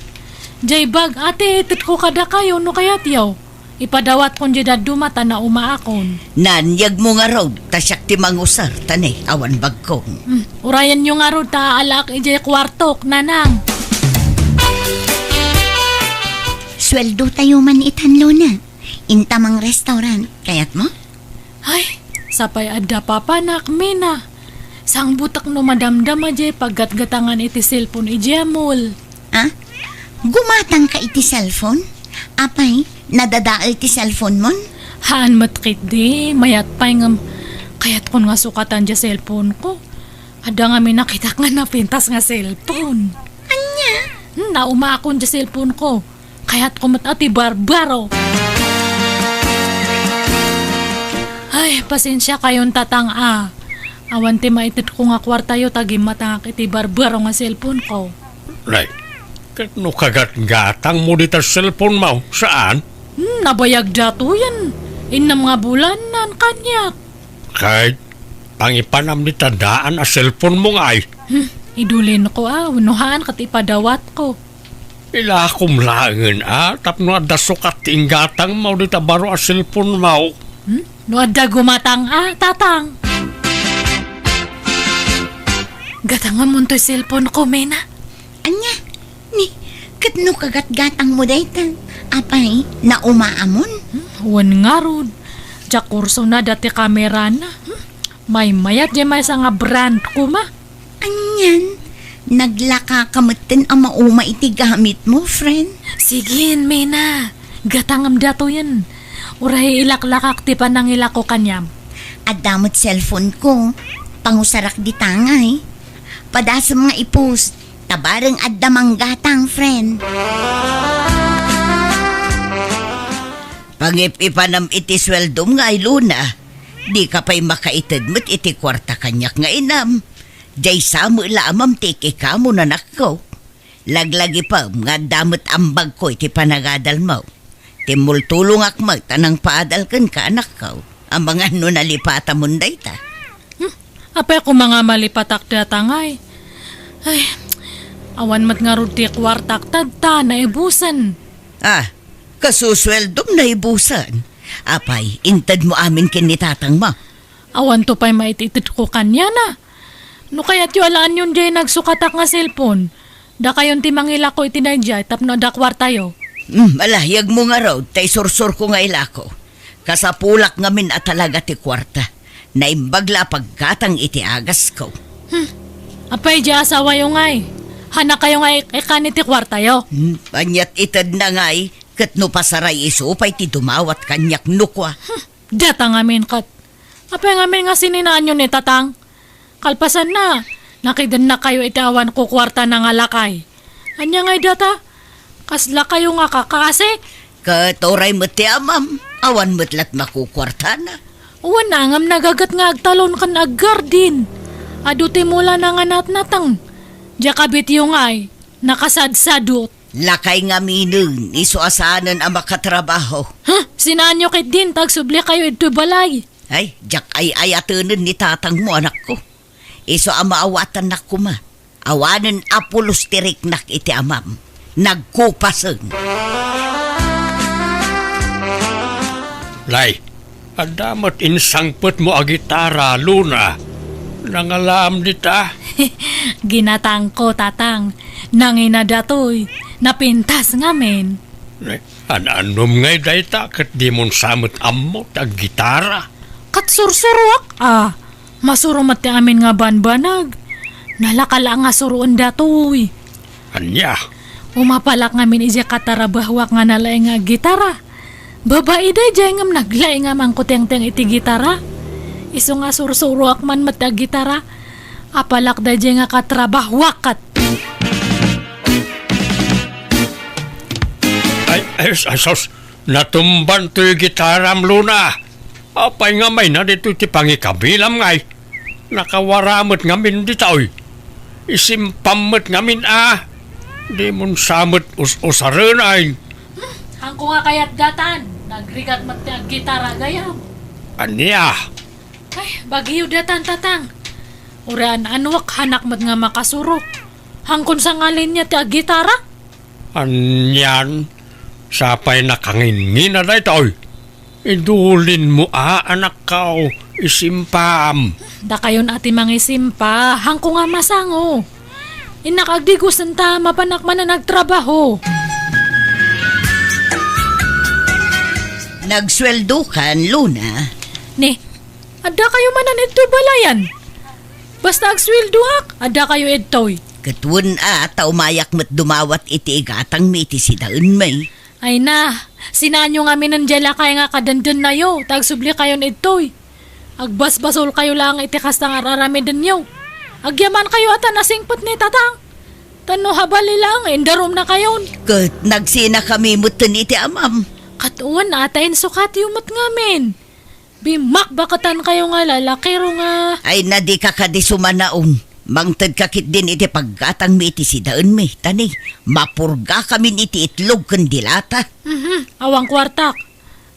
Diay bag a ti itedko kadakayo no kayatyo. Ipadawatko diay dadduma ta naumaakon. Naan, yegmo ngarud, ta siak ti mangusar, ta ne, awan bagko. Hmm, urayenyo ngarud ta alaak idiay kuartok, nanang. Sueldotayo man itan, Luna. Inta mangrestaurant, kayatmo? Ay, sapay adda papanak, Mina. Sangbutek no madamdama diay paggatgatangan iti cellphone idiay mall. Ah? Gumatangka iti cellphone? Apay, nadadael ti cellphone mon? Haan met ketdi, mayat pay ngem kayatkon nga sukatan diay cellphone ko. Adda ngamin nakitak nga napintas nga cellphone. Ania? Hmm, naumaakon diay cellphone ko. Kayatko met a ti barbaro. Ay, pasensiakayon, Tatang, a. Awan ti maitedko nga kuartayo ta gimmatangak iti barbaro nga cellphone ko. Nay, ket no kagatgatangmo dita cellphone mo, saan? Hmm, nabayag datoyen. Innem nga bulan nan kaniak. Kay, pangipanam dita daan a cellphone mo ngay. Hmm, idulinko a, wenno haan ket ipadawatko. Ilakom laengen a, tapno adda sukat ti inggatangmo dita baro a cellphone mo. Hmm? No adda gumatang a, Tatang. Gatangamon toy cellphone ko, Mina. Ania? Ni, ket no kagatgatangmo dayta, apay, naumaamon? Hmm, wen ngarud. Diak kursona dati kamerana. Hmm? Maymayat diay maysa nga brand koma. Anian, naglakaka metten a mauma iti gamitmo, friend. Sige, Mina. Gatangem datoyen. Uray ilaklakak ti panangilako kaniam. Adda met cellphone ko. Pangusarak dita ngay. Padasem nga i-post. Ta bareng adda manggatang, friend. Pangip-ipanam iti sueldom ngay, Luna. Dika pay makaited met iti kuarta kaniak nga inam. Diay sa met la a mamtik ikamu, nanakko. Laglagipem nga adda met ambagko iti panagadalmo. Timmultulongak met a nangpaadal kenka, anakko. Amangan no nalipatamon dayta. Hmm, apay koma nga malipatak dayta ngay? Ay, awan met ngarud ti kuartak ta adda naibusen. Ah, kasusueldom naibusen. Apay, intedmo amin ken ni tatangmo? Awanto pay maititedko kaniana. No kayatyo alaanyon diay nagsukatak nga cellphone, dakayon ti mangilako iti daydiay tapno adda kuartayo. Hmm, ala, yegmo ngarud, ta isursurko nga ilako. Kasapulak ngamin a talaga ti kuarta. Naimbag la a paggatang iti agasko. Hmm. Apay diay asawayo ngay? Hanakayo nga ik-, ikan iti kuartayo? Hmm, aniat itedna ngay, ket no pasaray isu pay ti dumawat kaniak no kua. Hmm. Data ngamin ket. Apay ngamin nga sininaanyo ni tatang? Kalpasanna, nakidennakayo iti awan kukuartana nga lakay. Ania ngay data? Kaslakayo nga kakaasik? Ket uray met ti amam, awan met lat makukuartana. Wen, ngem nagaget nga agtalon ken aggardin. Adu ti mulana nga natnateng. Diak a bityo ngay, nakasadsadot. Lakay ngaminen, isu a saanen a makatrabaho. Huh? Sinaanyo ketdin, ta agsublikayo idtoy balay. Ay, diak ay-ayatenen ni tatangmo, anakko. Isu a maawatannak koma. Awanen a pulos ti riknak iti amam. Nagkupasen. Lay, adda met insangpetmo a gitara, Luna. Nangalaam dita? Ginatangko, Tatang. Nangina datoy. Napintas ngamin. An-annom ngay dayta ket dimon sa met ammo ti aggitara? Ket sursuroak, a. Masuro met ti amin nga banbanag. Nalaka la nga suroen datoy. Ania? Umapalak ngamin idiay katarabahuak nga nalaing nga aggitara. Babai daydiay ngem naglaing a mangkutengteng iti gitara. Isu nga sursuroak man met ti aggitara. Apalak daydiay nga katrabahuak ket Ay, ay, ay, sus! Natumban toy gitaram, Luna! Apay nga mayna ditoy ti pangikabilam ngay? Nakawara met ngamin ditoy. Isimpam met ngamin a. Dimon sa met us-usaren ay. Haanko nga kayat datan. Nagrigat met ti aggitara gayam. Ania? Ay, bagyo datan, Tatang. Uray an-anuak, hanak met nga makasuro. Hankon sa nga linya ti aggitara? Anian, sapay nakangingina daytoy. Idulinmo a, anakko, isimpam. Dakayon a ti mangisimpa, haanko nga masango. Innak agdigosen ta mapanak manen agtrabaho. Nagsueldokan, Luna? Ni, adda kayo manen idtoy balayan? Basta agsueldoak, adda kayo idtoy. Ket wen a, ta umayak met dumawat iti igatangmi iti sidaenmi. Ay na, sinaanyo ngaminen diay lakay nga kadendennayo, ta agsubli kayon idtoy. Agbasbasolkayo laeng iti kasta nga ar-aramidenyo. Agyamankayo a ta nasingpet ni Tatang. Ta no habali laeng, indarumnakayon. Ket nagsinakami metten iti amam. Ket wen a, ta insukatyo met ngamin. Bimakbaketankayo nga lalakiro nga. Ay na, dika kadi sumanaong. Mangtedka ketdin iti paggatangmi iti sidaenmi. Ta ni, mapurgakamin iti itlog ken dilata. Mhm, awan kuartak.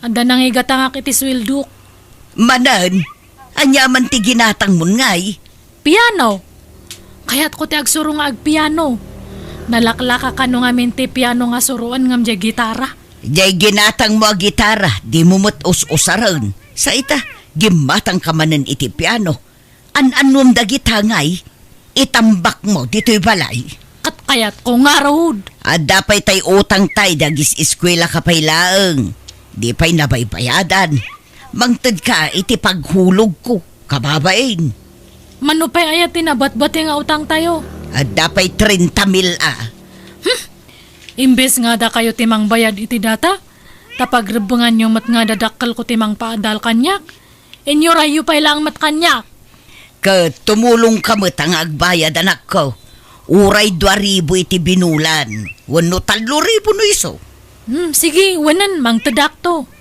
Adda nangigatangak iti sueldok. Manen, ania man ti ginatangmon ngay? Piano. Kayatko ti agsuro nga agpiano. Nalaklaka kano ngamin ti piano nga suroen ngem diay gitara. Diay ginatangmo a gitara, dimo met us-usaren. Sa ita, gimmatangka manen iti piano. An-annuem dagita ngay? Itambakmo ditoy balay. Ket kayatko ngarud. Adda pay tay utangtay, dagis-eskuelaka pay laeng. Di pay nabaybayadan. Mangtedka iti paghulogko, kababain. Mano pay aya ti nabatbati nga utangtayo? Adda pay trenta mil a. Hmm. Imbes nga dakayo ti mangbayad iti data, ta pagrebbenganyo met nga dadakkelko ti mangpaadal kaniak. Inyurayyo pay laeng met kaniak. Ket tumulongka met a nga agbayad, anakko. Uray dua ribu iti binulan, wenno tallo ribu no isu. Hmm, sige, wenen, mangtedakto.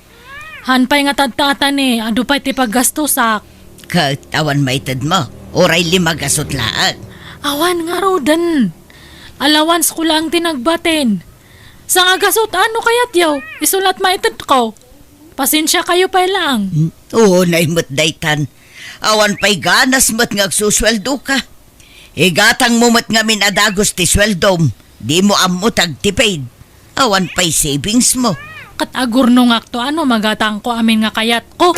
Haan pay nga tatta-ata ni, adu pay ti paggastosak. Ket awan maitedmo, uray lima gasut laeng. Awan ngaruden. Allowance ko laeng ti nagbatin. Sangagasut, ano kayatyo? Isu lat maitedko. Pasensiakayo pay laeng. Hmm? Oo, nay met daytan. Awan pay ganas met nga agsusueldoka. Igatangmo met ngamin a dagus ti sueldom. Dimo ammo ti agtipid. Awan pay savingsmo. Ket agurnongakto a no magatangko amin nga kayatko.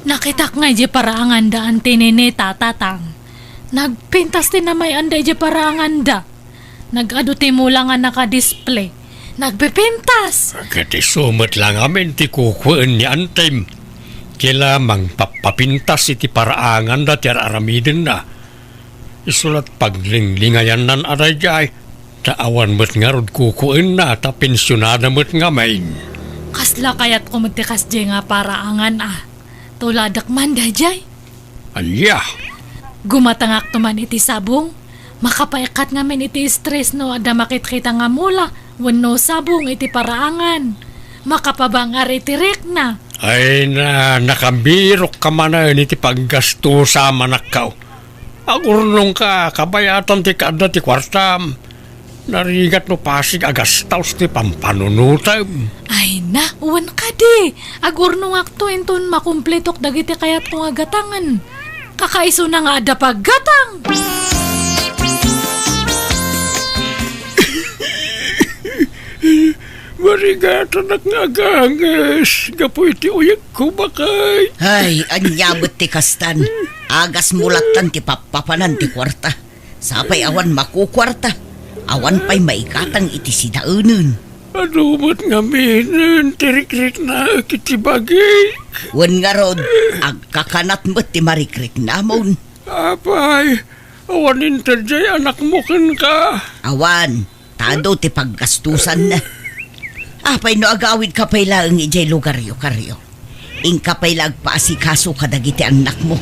Nakitak nga idiay paraanganda Auntie Ninita, Tatang. Nagpintas ti namay-anda idiay paraanganda. Nag-adu ti mula nga naka-display. Nagpipintas! Ket isu met la ngamin ti kukuen ni Antem. Kila mangpappapintas iti paraanganda ti ar-aramidenna. Isu lat paglinglingayannan a daydiay, ta awan met ngarud kukuenna ta pensionada met ngamin. Kasla kayatko met ti kasdiay nga paraangan a. Tuladek man daydiay. Ania? Gumatangakto man iti sabong. Makapaikkat ngamin iti stress no adda makitkita nga mula wenno sabong iti paraangan. Makapabang-ar iti rikna. Ay na, nakabirokka manen iti paggastusa, manakkaw. Agurnongka, kabayatan ti kaadda ti kuartam. Narigat no pasig a gastaos ti pampanunotem. Ay na, wen kadi. Agurnongakto inton makumpletok dagiti kayatko nga gatangen. Kakaisuna nga adda paggatang. Marigatanak nga aganges gapu iti uyegko, baket. Ay, ania met ti kastan? Agasmo lattan ti pappapanan ti kuarta. Sapay awan makukuarta, awan pay maigatang iti sidaenen. Adu met ngaminen ti rikriknaek iti bagik. Wen ngarud, agkakanat met ti marikriknamon. Apay, awan inted diay anakmo kenka? Awan, ta adu ti paggastusanna. Apay no agawidka pay laeng idiay lugaryo, Kario? Inka pay la agpaasikaso kadagiti annakmo.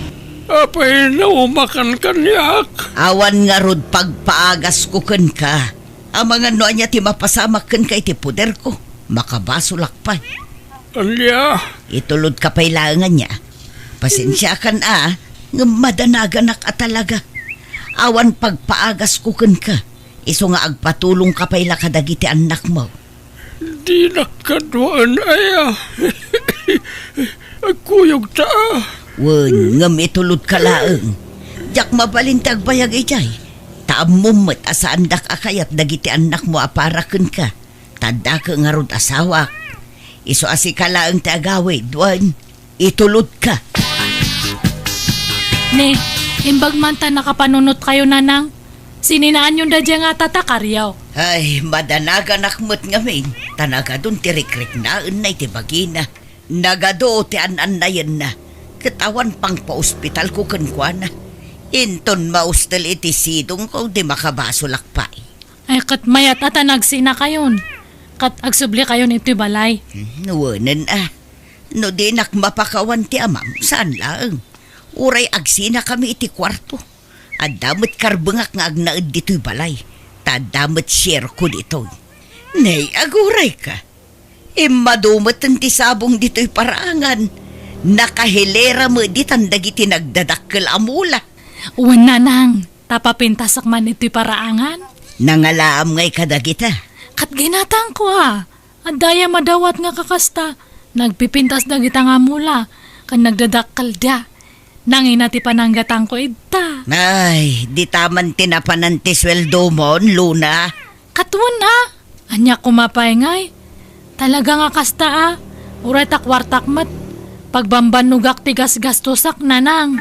Apay, naumakan kaniak? Awan ngarud pagpaagasko kenka. Amangan no ania ti mapasamak kenka iti poderko, makabasolak pay. Ania? Itulodka pay laeng ania. Pasensiakan a, ngem madanaganak a talaga. Awan pagpaagasko kenka, isu nga agpatulongka pay la kadagiti annakmo. Dinak kaduaen aya. Agkuyogta a. Wen, ngem itulodka laeng. Diak mabalin ti agbayag idiay. Ta ammom met a saandak a kayat dagiti annakmo a para kenka. Ta addaka ngarud asawak. Isu a sika laeng ti agawid, wen. Itulodka. Ne, imbag man ta nakapanunotkayo, nanang. Sininaanyon daydiay nga tata, Kario? Ay, madanaganak met ngamin, ta nagadun ti rikriknaenna iti bagina. Nagadu ti an-annayenna, ket awan pangpaospitalko kenkuana. Inton maustel iti sidongko, di makabasolak pay. Ay, ket mayat a ta nagsinakayon, ket agsublikayon iti balay. Hmm, wenen a. No dinak mapakawan ti amam, saan laeng. Uray agsinakami iti kuarto. Adda met karbengak nga agnaed ditoy balay, ta adda met sierko ditoy. Nay, agurayka. Immadu met ti sabong ditoy paraangan. Nakahilera met ditan dagiti nagdadakkel a mula. Wen, nanang, ta papintasak man itoy paraangan. Nangalaam ngay kadagita? Ket ginatangko a. Adda aya madawat nga kakasta, nagpipintas dagita nga mula, ken nagdadakkelda. Nangina ti pananggatangko ita. Ay, dita man ti napanan ti sueldomon, Luna. Ket wen a, ania koma pay ngay? Talaga nga kasta a, uray ta kuartak met, pagbambannogak ti gasgastosak, nanang.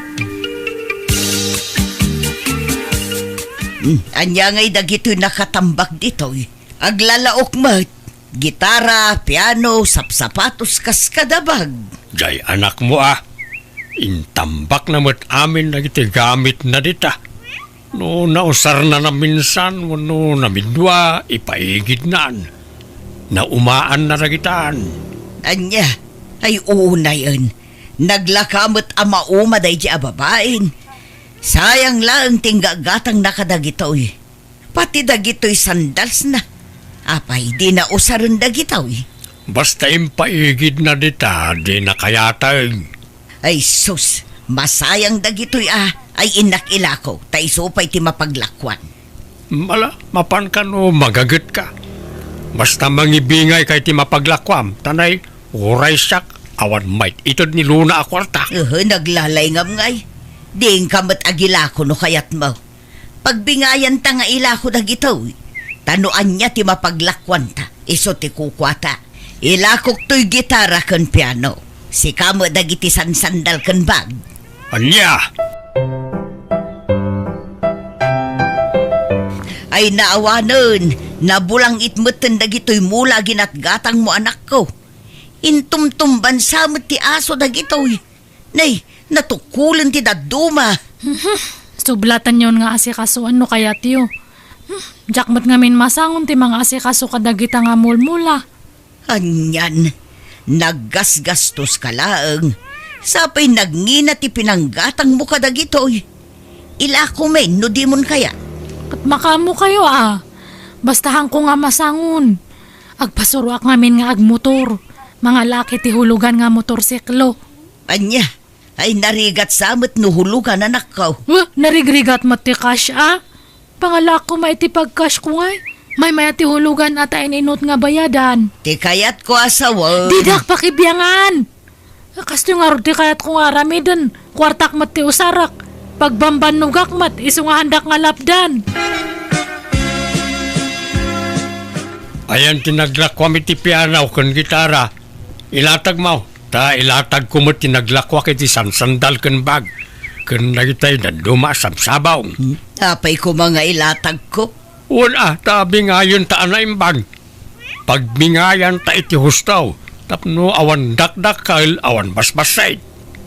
Hmm, ania ngay dagitoy nakatambak ditoy? Aglalaok met. Gitara, piano, sapsapatos kas kadabag. Jay anakmo a. Intambakna met amin dagiti gamitna dita. No nausarna naminsan wenno namidua, ipaigidnan. Naumaanna dagitan. Ania? Ay, unayen. Naglaka met a mauma daydi a babain. Sayang laeng ti inggagatangna kadagitoy. Pati dagitoy sandalsna. Apay, dina usaren dagitoy? Basta impaigidna dita, dina kayateng. Ay sus, masayang dagitoy a, ay innak ilako, ta isu pay ti mapaglakuan. Mala, mapanka no magagetka. Basta mangibingayka iti mapaglakuam, ta nay, uray siak, awan mait-ited ni Luna a kuarta. Uhu, naglalay ngam ngay. Diinka met agilako no kayatmo. Pagbingayanta nga ilako dagitoy, ta no ania ti mapaglakuanta, isu ti kukuata. Ilakok toy gitara ken piano. Sika met dagiti sansandal ken bag. Ania? Ay naawanen, nabulangit metten dagitoy mula a ginatgatangmo, anakko. Intumtumbansa met ti aso dagitoy. Nay, natukkolen ti dadduma. Mhm. Sublatanyon nga asikasuan no kayatyo. Hmm, diak met ngamin masangon ti mangaasikaso kadagita nga mulmula. Anian, naggasgastoska laeng. Sapay nagngina ti pinanggatangmo kadagitoy. Ilakom no dimon kayat. Ket makaammokayo a. Basta haanko nga masangon. Agpasuroak ngamin nga agmotor. Mangalaak iti hulugan nga motorsiklo. Ania? Ay, narigat sa met no hulugan, anakko. Wah, narigrigat met ti cash a. Pangalaak koma iti pag-cash ko ngay. Maymay-at ti hulugan a ta in-inut nga bayadan. Ti kayatko a sawen. Didak pakibiangan. Kastoy ngarud ti kayatko nga aramiden. Kuartak met ti usarak. Pagbambannogak met, isu nga haandak nga lapdan. Ayan ti naglakuam iti piano ken gitara. Ilatagmo, ta ilatagko met ti naglakuak iti sansandal ken bag, ken dagitay dadduma a sabsabong. Hmm? Apay koma nga ilatagko? Wen a, ta bingayenta a naimbag. Pagbingayanta iti husto, tapno awan dakdakkel, awan basbassit.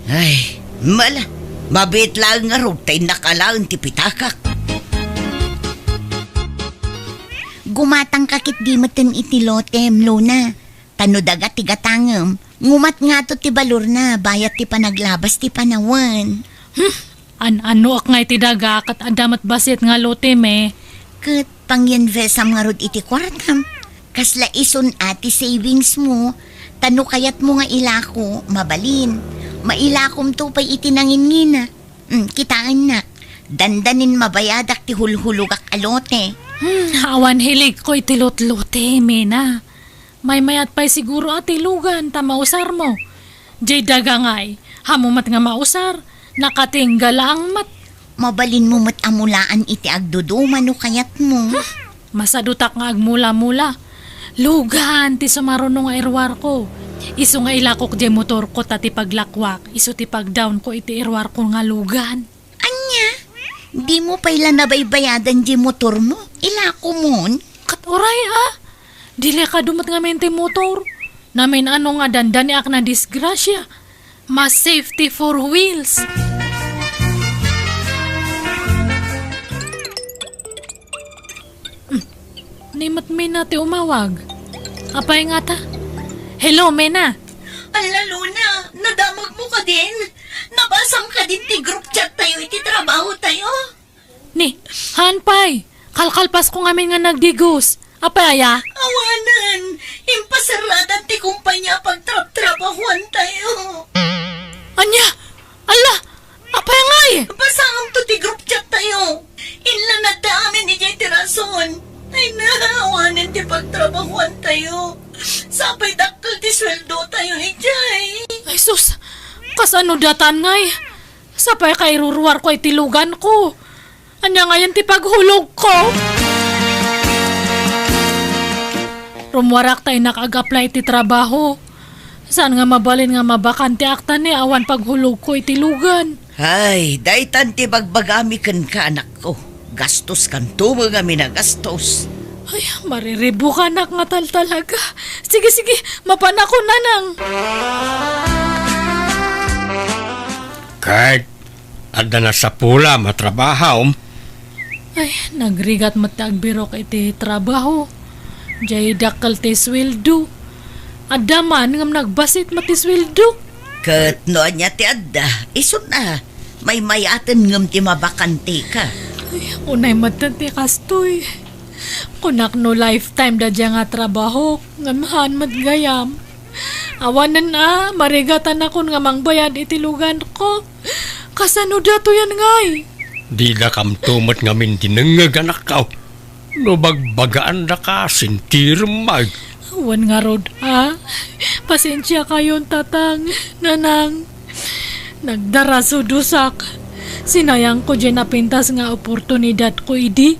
Ay, mala, mabiit laeng ngarud ta innak alaen ti pitakak. Gumatangka ketdi metten iti lotem, Luna. Ta no daga ti gatangem, ngumat ngato ti balorna bayat ti panaglabas ti panawen. Hmm, an-anoak ngay ti daga ket adda met bassit nga lotem e. Ket pangyinvestam ngarud iti kuartam. Kasla isun a ti savings mo, ta no kayatmo nga ilako, mabalin. Mailakomto pay iti nanginngina. Hmm, kitaennak. Dandanin mabayadak ti hulhulogak a lote. Hmm, awan hiligko iti lotlote, Mena. Maymayat pay siguro a ti lugan ta mausarmo. Jay daga ngay, haanmo met nga mausar, nakatingga laeng met. Mabalinmo met a mulaan iti agduduma no kayatmo. Hmm, masadutak nga agmula-mula. Lugan ti sumaruno nga iruarko. Isu nga ilakok jay motorko ta ti paglakuak, isu ti pagdawnko iti iruarko nga lugan. Ania? Dimo pay la nabaybayadan jay motormo? Ilakomon? Ket uray a. Delikado met ngamin ti motor. Namin-ano nga dandaniak nadisgrasia. Mas safety four wheels. Hmm. Ni met Mena ti umawag. Apay ngata? Hello, Mena. Alla, Luna, nadamagmo kadin? Nabasam kadin ti group chat tayo iti trabaho tayo? Ni, haan pay. Kalkalpasko ngamin nga nagdigos. Apay aya? Awanen, impasaradan ti kumpanya a pagtrabtrabahuan tayo. Ania? Alla, apay ngay? Basaem to ti group chat tayo. Inlanadda amin idiay ti rason. Ay na, awanen ti pagtrabahuan tayo. Sapay dakkel ti sueldo tayo idiay. Ay sus, kasano datan ngay? Sapay kairuruarko iti luganko. Ania ngayen ti paghulogko? Rummuarak ta innak ag-apply iti trabaho. Saan nga mabalin nga mabakanteak ta ni awan paghulogko iti lugan. Ay, daytan ti bagbagami kenka, anakko. Gastos kanto met ngamin a gastos. Ay, mariribukanak nga taltalaga. Sige, sige, mapanakon, nanang. Ket adda nasapulam a trabahom? Ay, nagrigat met ti agbirok iti trabaho. Jay dakkel ti sueldo. Adda man ngem nagbassit met ti sueldo. Ket no ania ti adda, isun a, maymayaten ngem ti mabakanteka. Ay, unay met ti kastoy. Kunak no lifetime daydiay nga trabaho, ngem haan met gayam. Awanen a, marigatanakon nga mangbayad iti luganko. Kasano datoyen ngay? Didakamto met ngamin dinengngeg, anakko. No bagbagaandaka, sintirem met. Wen ngarud a. Pasensiakayon, tatang, nanang. Nagdarasudosak. Sinayangko diay napintas nga oportunidadko idi.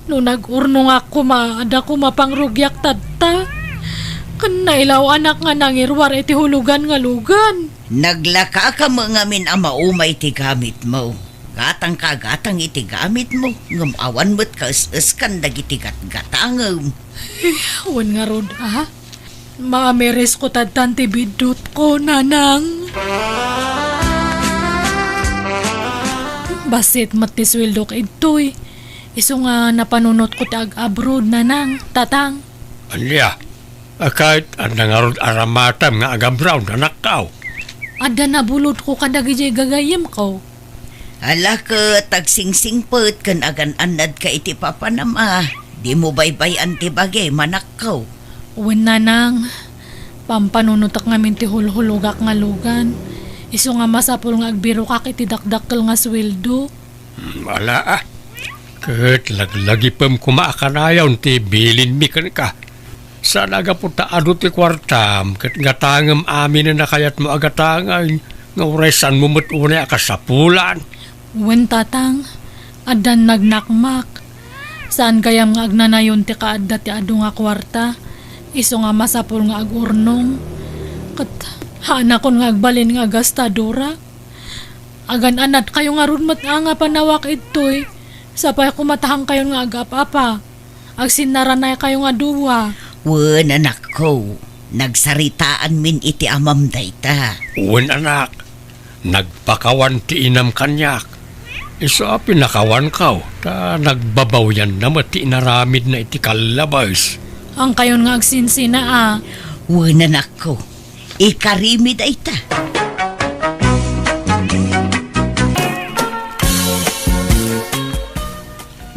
No nag-urnongak koma, adda koma pangrugiak tatta. Ken nailaw-anak nga nangiruar iti hulugan nga lugan. Naglakaka met ngamin a maumay ti gamitmo. Gatangka a gatang iti gamitmo, ngem awan met kaes-eskan dagiti gatgatangem. Wen ngarud a. Maamirisko tattan ti biddutko, nanang. Bassit met ti sueldok idtoy. Isu nga napanunotko ti ag-abroad, nanang, tatang. Ania? A, ket adda ngarud aramatem nga ag-abroad, anakko? Adda nabulodko kadagiti gagayyemko. Ala ket agsingsingpet ken agan-annadka iti papanam a. Dimo baybay-an ti bagim, anakko. Wen, nanang, pampanunotek ngamin ti hulhulogak nga lugan. Isu nga masapul nga agbirokak iti dakdakkel nga sueldo. Hmm, ala, ah. Ket laglagipem koma a kanayon ti bilinmi kenka. Saan a gapu ta adu ti kuartam ket gatangem aminen a kayatmo a gatangen nga uray saanmo met unay a kasapulan. Wen, tatang, addan nagnakmak. Saan gayam nga agnanayon ti kaadda ti adu nga kuarta. Isu nga masapul nga agurnong. Ket haanakon nga agbalin nga gastadora. Agan-anadkayo ngarud met a nga panawak idtoy, sapay koma ta haankayon nga agap-apa. Agsinnaranaykayo nga dua. Wen, anakko, nagsaritaanmin iti amam dayta. Wen, anak, nagpakawan ti inam kaniak. Isu a pinakawanko, ta nagbabawianna met ti inaramidna iti kallabes. Haankayon nga agsinsina a. Wen, anakko, ikarimi dayta.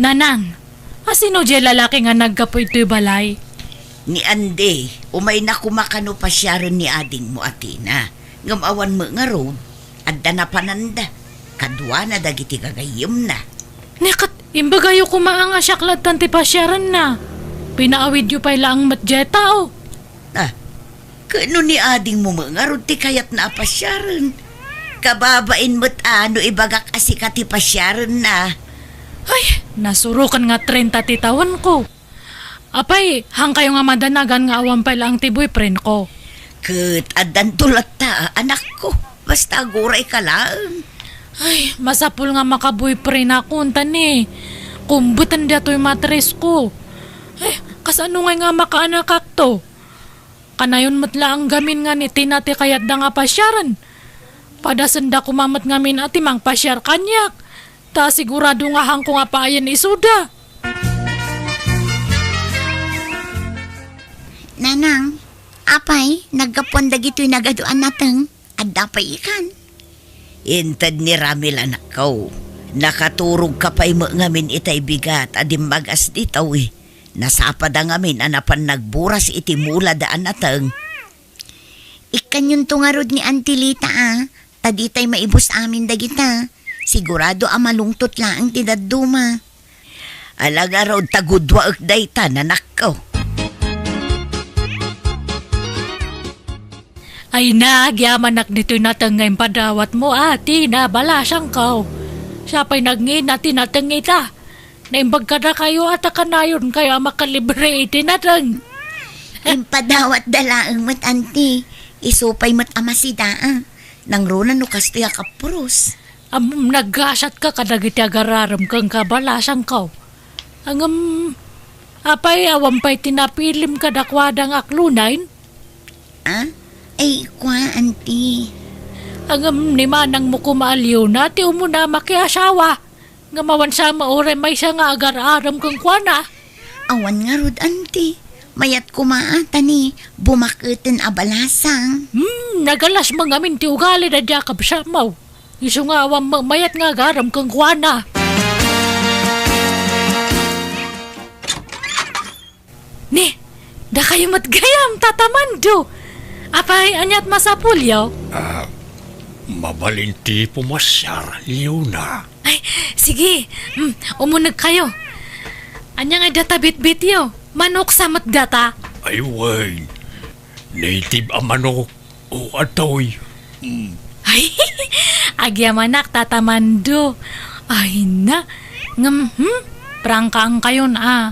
Nanang, asino diay lalaki nga naggapu itoy balay? Ni Andy, umayna koma kano pasiaren ni adingmo a Tina. Ngem awan met ngarud, adda napananda. Kaduana dagiti gagayyemna. Ni ket, imbagayo koma a nga siak lattan ti pasiarenna. Pinaawidyo pay laeng met diay tao. Ah, ket no ni adingmo met ngarud ti kayatna a pasiaren, kababain met a no ibagak a sika ti pasiarenna. Ay, nasuroken nga trenta ti tawenko. Apay, haankayo nga madanagan nga awan pay laeng ti boyfriendko? Ket addanto latta, anakko. Basta agurayka laeng. Ay, masapul nga maka-boyfriendakon, ta ni, kumbeten daytoy matrisko. Ay, kasano ngay nga makaanakakto? Kanayon met laeng gamin nga ni Tina ti kayatda nga pasiaren. Padasenda koma met ngamin a ti mangpasiar kaniak, ta sigurado nga haanko nga paayen isuda. Nanang, apay, naggapuan dagitoy nagadu a nateng? Adda pay ikan? Inted ni Ramil, anakko. Nakaturogka pay met ngamin itay bigat a dimmagas ditoy. Nasapada ngamin a napan nagburas iti mulada a nateng. Ikkanyonto ngarud ni Auntie Lita a, ta ditay maibus amin dagita. Sigurado a malungtot laeng ti dadduma. Ala ngarud ta gudwaek dayta, nanakko. Ay, nagyamanak ditoy nateng nga impadawatmo, a, Tina, balasangko. Siak pay nagngina ti nateng ita. Naimbag kadakayo a ta kanayonkayo a makalibre iti nateng. Impadawatda laeng met, Auntie. Isu pay met a masida, a. Nangruna no kastoy a kapuros. Ammom, naggasatka kadagiti agar-arem kenka, balasangko. Ngem, apay, awan pay ti napilim kadakuada nga aklunaen? A? Ay, kua, Auntie. Ngem, ni manangmo koma a Leona ti umuna a makiasawa. Ngem awan sa mauray maysa nga agar-arem kenkuana. Awan ngarud, Auntie. Mayat koma a, ta ni, bumaketen a balasang. Hmm, nagalas met ngamin ti ugali daydi a kabsatmo. Isu nga awan met mayat nga agar-arem kenkuana. Ni, dakayo met gayam, Tata Mando. Apay, aniat masapulyo? Ah, mabalin ti pumasiar, Leona. Ay, sige. Mm, umunegkayo. Ania ngay data bitbityo? Manok sa met data? Ay, wen. Native a manok. O, atoy. Mm. Ay, agyamanak, Tata Mando. Ay na. Ngem, hmm? Prangkaankayon a.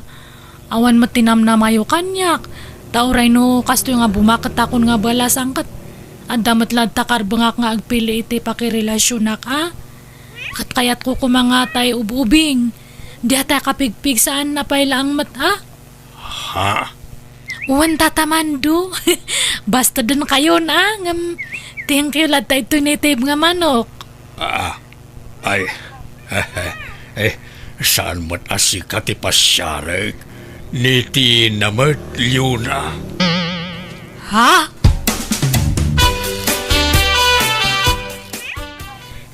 Awan met ti namnamayo kaniak. Ta uray no kastoy nga bumaketakon nga balasang ket adda met latta karbengak nga agpili iti pakirelasionak a. Ket kayatko koma nga tay ub-ubing. Diatay kapigpigsaanna pay laeng met a. Ha? Wen, Tata Mando. Bastedenkayon a, ngem thank you latta itoy native nga manok. Ah, ay, eh, saan met a sika ti pasiarek? Ni Tina met, Leona. Ha?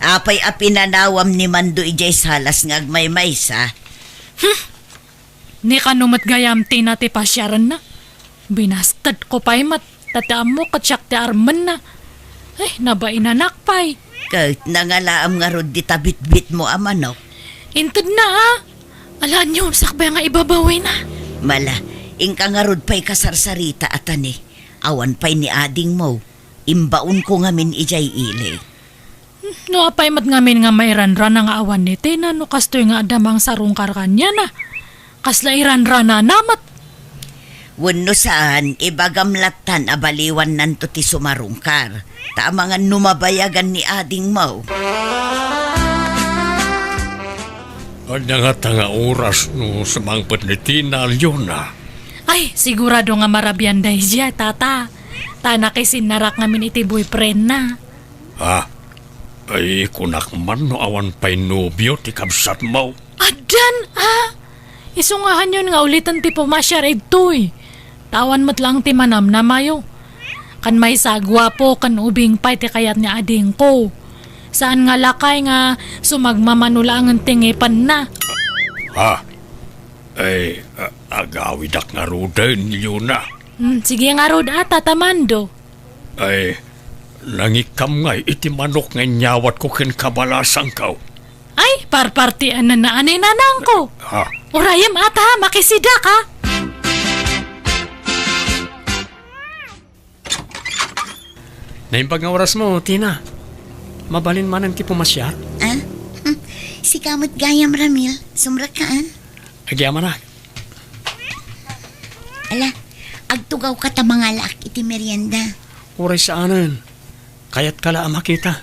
Apay a pinanawam ni Mando idiay salas nga agmaymaysa? Hmm. Ni kano met gayam, Tina, ti pasiarenna? Binastedko pay met, ta ti ammo ket siak ti armenna. Ay, nabainanak pay. Ket nangalaam ngarud dita bitbitmo a manok? Intedna, a. Ala, anian, sakbay nga ibabawina. Mala, inka ngarud pay kasarsarita a tani. Awan pay ni adingmo. Imbaonko ngamin idiay ili. No apay met ngamin nga mairanrana nga awan ni Tina no kastoy nga adda mangsarungkar kaniana? Kasla iranranana met? Wenno saan, ibagam lattan a baliwannanto ti sumarungkar. Ta amangan no mabayagan ni adingmo. Ania ngata nga oras no sumangpet ni Tina, Leona? Ay, sigurado nga marabian daydiay, Tata. Ta nakisinnarak ngamin iti boyfriendna. Ha? Ay, kunak man no awan pay nobio ti kabsatmo. Addan, a? Isu nga hanyon nga uliten ti pumasiar idtoy. Ta awan met laeng ti manamnamayo. Kan maysa a guapo ken ubing pay ti kayat ni adingko. Saan nga lakay nga sumagmamano laengen ti ngipenna. Ha? Ay, a-, agawidak ngaruden, Leona. Hmm, sige ngarud, a, Tata Mando. Ay, nangikkam ngay iti manok nga inyawatko ken kabalasangko. Ay, parpartianna ni nanangko. Ha? Urayem, a, ta, makisidak, a. Naimbag nga orasmo, Tina. Mabalin manen ti pumasiar? A? Hmm. Sika met gayam, Ramil. Sumrekka, a? Agyamanak. Ala, agtugawka ta mangalaak iti merienda. Uray saanen. Kayatka la a makita.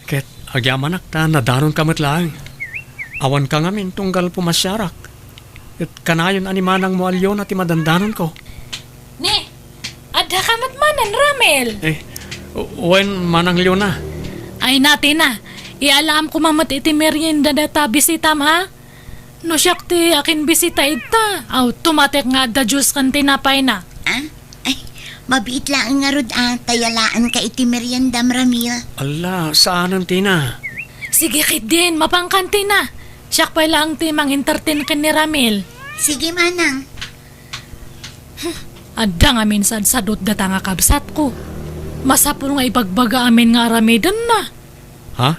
Ket agyamanak ta nadanonka met laeng. Awanka ngamin tunggal pumasiarak. Ket kanayon a ni manangmo a Leona ti madandanonko. Ni, addaka met manen, Ramil? Eh, wen, Manang Leona. Ay, Tina, iyalam koma met iti merienda dayta bisitam, ha? No siak ti akinbisita ita, aw, tumatek nga adda juice ken tinapayna. A? Ay, mabiit laeng ngarud a, ta iyalaanka iti meriendam, Ramil. Ala, saanen, Tina. Sige ketdin, mapankan, Tina. Siak pay laeng ti mangentertain ken ni Ramil. Sige, manang. Hmm, adda ngamin sadsadot dayta nga kabsatko. Masapul nga ibagbaga amin nga aramidenna. Ha?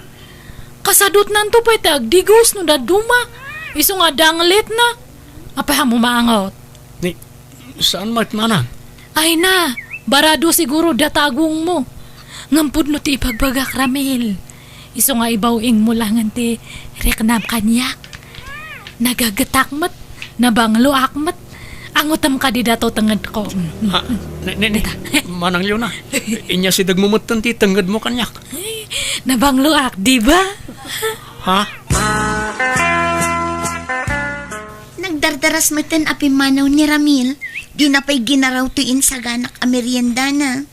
Kasadotnanto pay ti agdigos no dadduma. Isu nga danglitna. Apay a maangot? Ni, saan met, manang? Ay na, barado siguro dayta agongmo. Ngem pudno ti ibagbagak, Ramil. Isu nga ibaw-ingmo laengen ti riknam kaniak. Nagagetak met, nabangloak met. Angotem kadi dato tengedko. Mm, mm. Ha? Ni, ni, ni, Dita. Manang Leona, inyasidegmo metten ti tengedmo kaniak. Ay, nabangloak, di ba? Ha? Nagdardaras metten a pimmanaw ni Ramil. Dina pay ginaraw toy insaganak a meriendana.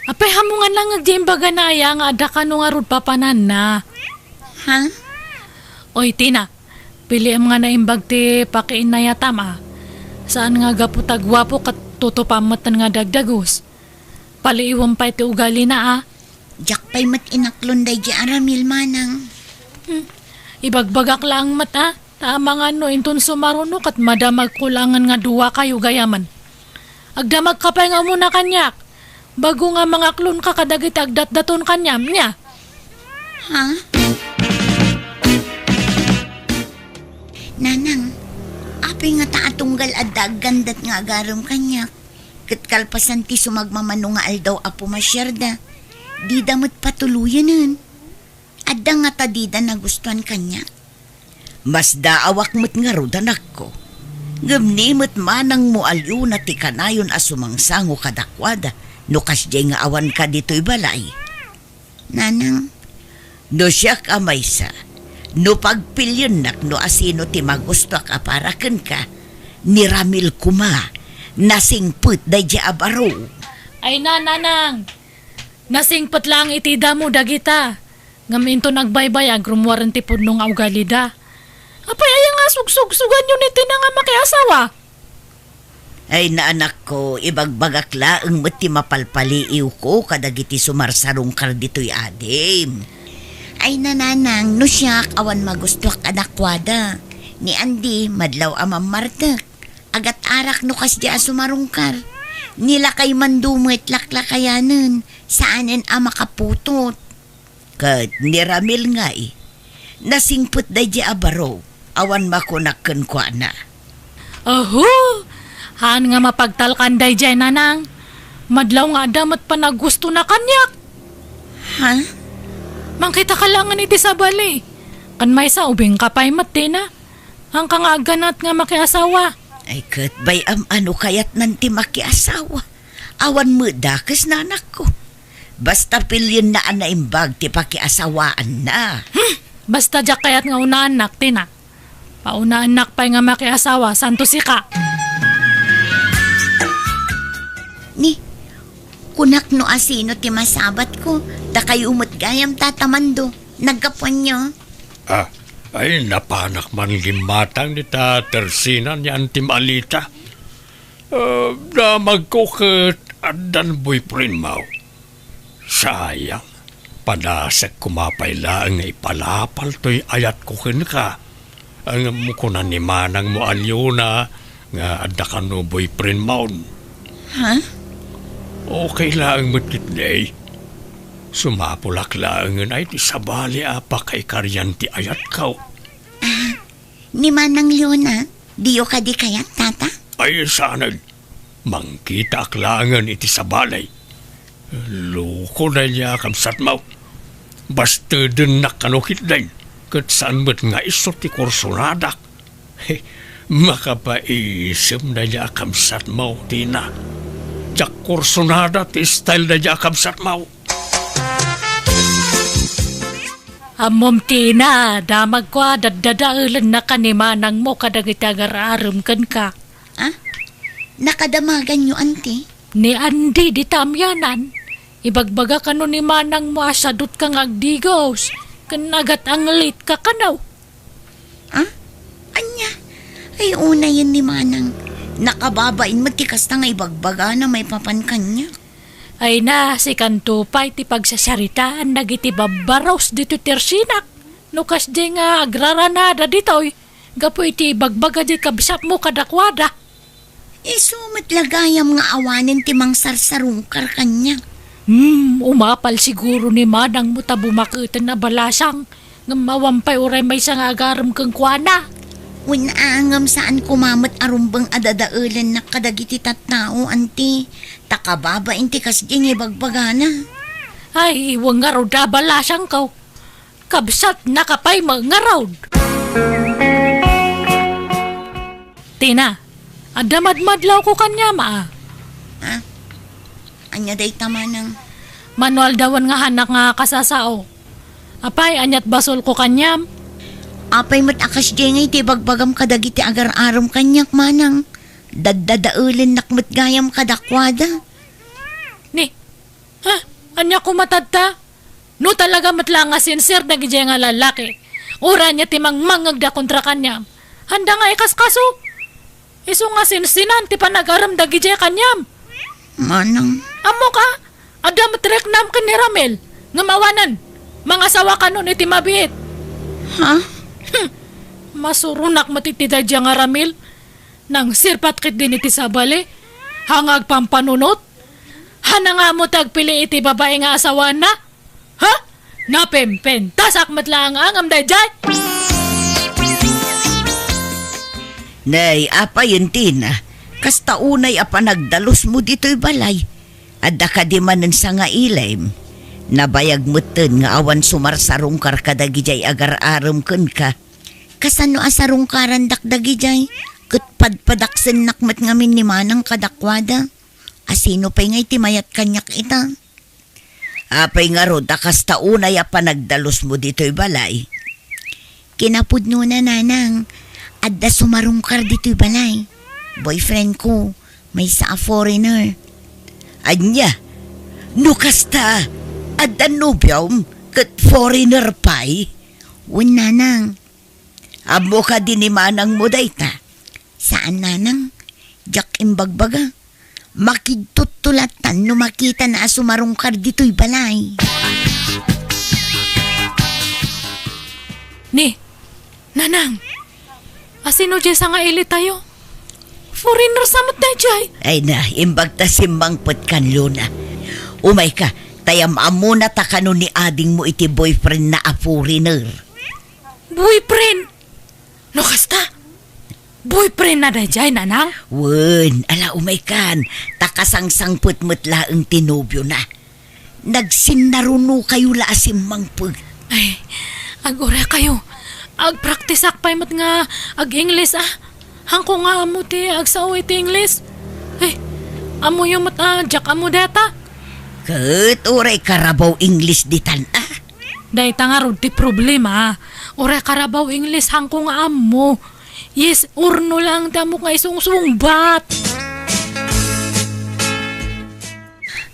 Apay, hamongan lang nga di imbagana aya nga adda kano ngarud papananna. Ha? Oy, Tina, piliem nga naimbag ti pakiinnayatam a. Saan nga gapu ta guapo ket tutupam metten nga dagdagus. Paliiwem pay ti ugalina a. Diak pay met inaklon daydi a Ramil, manang. Hmm. Ibagbagak laeng met a. Ta amangan no inton sumaruno ket madamagko laengen nga duakayo gayamen. Agdamagka pay nga umuna kaniak, bago nga mangaklonka kadagiti agdatdaton kaniam, nia? Ha? Nanang, apay ngata a tunggal adda aggandat nga agarem kaniak? Ket kalpasan ti sumagmamano nga aldaw a pumasiarda, dida met patuloyenen. Adda ngata dida nagustuan kaniak? Masdaawak met ngarud, anakko. Ngem ni met manangmo a Leona ti kanayon a sumangsango kadakuada no kasdiay nga awanka ditoy balay. Nanang. No siak a maysa, no pagpiliennak no asino ti magustuak a para kenka, ni Ramil koma, nasingpet daydi a baro. Ay na, nanang! Nasingpet laeng iti damo dagita. Ngem inton agbaybayag, rummuaren ti pudno nga ugalida. Apay aya nga sugsugsuganyo ni Tina nga makiasawa? Ay, naanakko, ibagbagak laeng met ti mapalpaliiwko kadagiti sumarsarungkar ditoy adim. Ay, nanang, no siak, awan magustuak kadakuada. Ni Andy, madlaw a mammartek. Agat-arak no kasdi a sumarungkar. Ni lakay man dumet laklakayanen, saanen a makaputot. Ket ni Ramil ngay, nasingpet daydi a baro, awan makunak kenkuana. Aho! Haan nga mapagtalkan daydiay, nanang. Madlaw nga adda met panagustona kaniak. Ha? Mangkitaka laengen iti sabali. Ken maysa, ubingka pay met, Tina. Haanka nga agganat nga makiasawa. Ay, ket bay-am a no kayatnan ti makiasawa. Awan met dakes, nanakko. Basta pilienna a naimbag ti pakiasawaanna. Hmm! Basta diak kayat nga unaannak, Tina. Paunaannak pay nga makiasawa, santo sika. Ni, kunak no asino ti masabatko, ta kayo met gayam, Tata Mando. Naggapuanyo? Ah, ay, napanak man gimmatang dita tersina ni Antim Alita. Ah, damagko ket addan boyfriend mo. Sayang, padasek koma pay laeng nga ipalapal toy ayatko kenka. Ngem kuna ni manang mo a Leona nga adda kano boyfriend mo. Ha? Okay laeng met ketdi. Sumapulak laengen ay ti sabali a pakaikarian ti ayatko. Ah, ni Manang Leona, diyo kadi kayat, Tata? Ay, saan. Mangkitaak laengen iti sabali. Loko daydiay a kabsatmo. Bastedennak kano ketdi, ket saan met nga isu ti kursonadak. Makapaisem daydiay a kabsatmo, Tina. Diak kursonada ti style daydiay a kabsatmo. Ammom, Tina, damagko a daddadaelennak ni manangmo kadagiti agar-arem kenka. Ah? Nakadamaganyo, Anti? Ni Andy dita amianan, ibagbaga kano ni manangmo a siadutka nga agdigos, ken agat-anglitka kano. Ah? Ania? Ay, unayen ni manang. Nakababain met ti kasta nga ibagbagana maipapan kaniak. Ay na, sikanto pay ti pagsasaritaan dagiti babbaros ditoy tersinak. No kasdi nga agraranada ditoy, gapu iti ibagbaga di kabsatmo kadakuada. Isu met la gayam nga awanen ti mangsarsarungkar kaniak. Hmm, umapal siguro ni manangmo ta bumaketen a balasang, ngem awan pay uray maysa nga agarem kenkuana. Wen a, ngem saan koma met a rumbeng a dadaelennak kadagiti tattao, Anti. Ta kababain ti kasdi nga ibagbagana. Ay, wen ngarud a balasangko. Kabsatnaka pay met ngarud. Tina, adda madmadlawko kaniam, a. Ah, ania dayta, manang? Mano aldawen nga haanak nga kasasao. Apay, aniat basolko kaniam? Apay met a kasdiay nga iti ibagbagam kadagiti agar-arem kaniak, manang? Daddadaelennak met gayam kadakuada. Ni, ha? Ania koma tatta? No talaga met la nga sincere dagidiay nga lalaki, uray ania ti mangmangngegda kontra kaniam, haanda nga ikaskaso. Isu nga sinsinan ti panagarem dagidiay kaniam. Manang. Ammoka, adda met riknam ken ni Ramil, ngem awanen, mangasawa kanon iti mabiit. Ha? Hmm. Masuronak met iti daydiay nga Ramil. Nangsirpat ketdin iti sabali. Haan nga agpampanunot. Haan nga ammo ti agpili iti babai nga asawaenna. Ha? Napimpintasak met laeng ngem daydiay. Nay, apay, Tina, kasta unay a panagdalusmo ditoy balay. Adda kadi manen sangailim? Nabayag metten nga awan sumarsarungkar kadagidiay agar-arem kenka. Kasano a sarungkarandak dagidiay? Ket padpadaksennak met ngamin ni manang kadakuada. Asino pay ngay ti mayat kaniak ita? Apay ngarud a kasta unay a panagdalusmo ditoy balay? Kinapudnona, nanang, adda sumarungkar ditoy balay. Boyfriend ko, maysa a foreigner. Ania? No kasta, adda nobiom ket foreigner pay? Wen, nanang. Ammo kadi ni manangmo dayta? Saan, nanang. Diak imbagbaga. Makigtuttulattan no makitana a sumarungkar ditoy balay. Nanang, asino diay sangailitayo? Foreigner sa met daydiay. Ay na, imbag ta simmangpet kan Luna. Umayka, ta am-ammona ta kano ni adingmo iti boyfriendna a foreigner. Boyfriend? No kasta, boyfriendna daydiay, Nanang? Wen, ala, umaykan, ta kasangsangpet met laeng ti nobiona. Nagsinnarunokayo la a simmangpet. Ay, agurekayo. Agpraktisak pay met nga ag-Ingles, a. Haanko nga ammo ti agsao iti Ingles. Ay, ammoyo met a diak ammo dayta. Ket uray karabaw Ingles ditan, a. Dayta ngarud ti problema. Uray karabaw Ingles, haanko nga ammo. Yes or no lang ti ammok nga isungsungbat.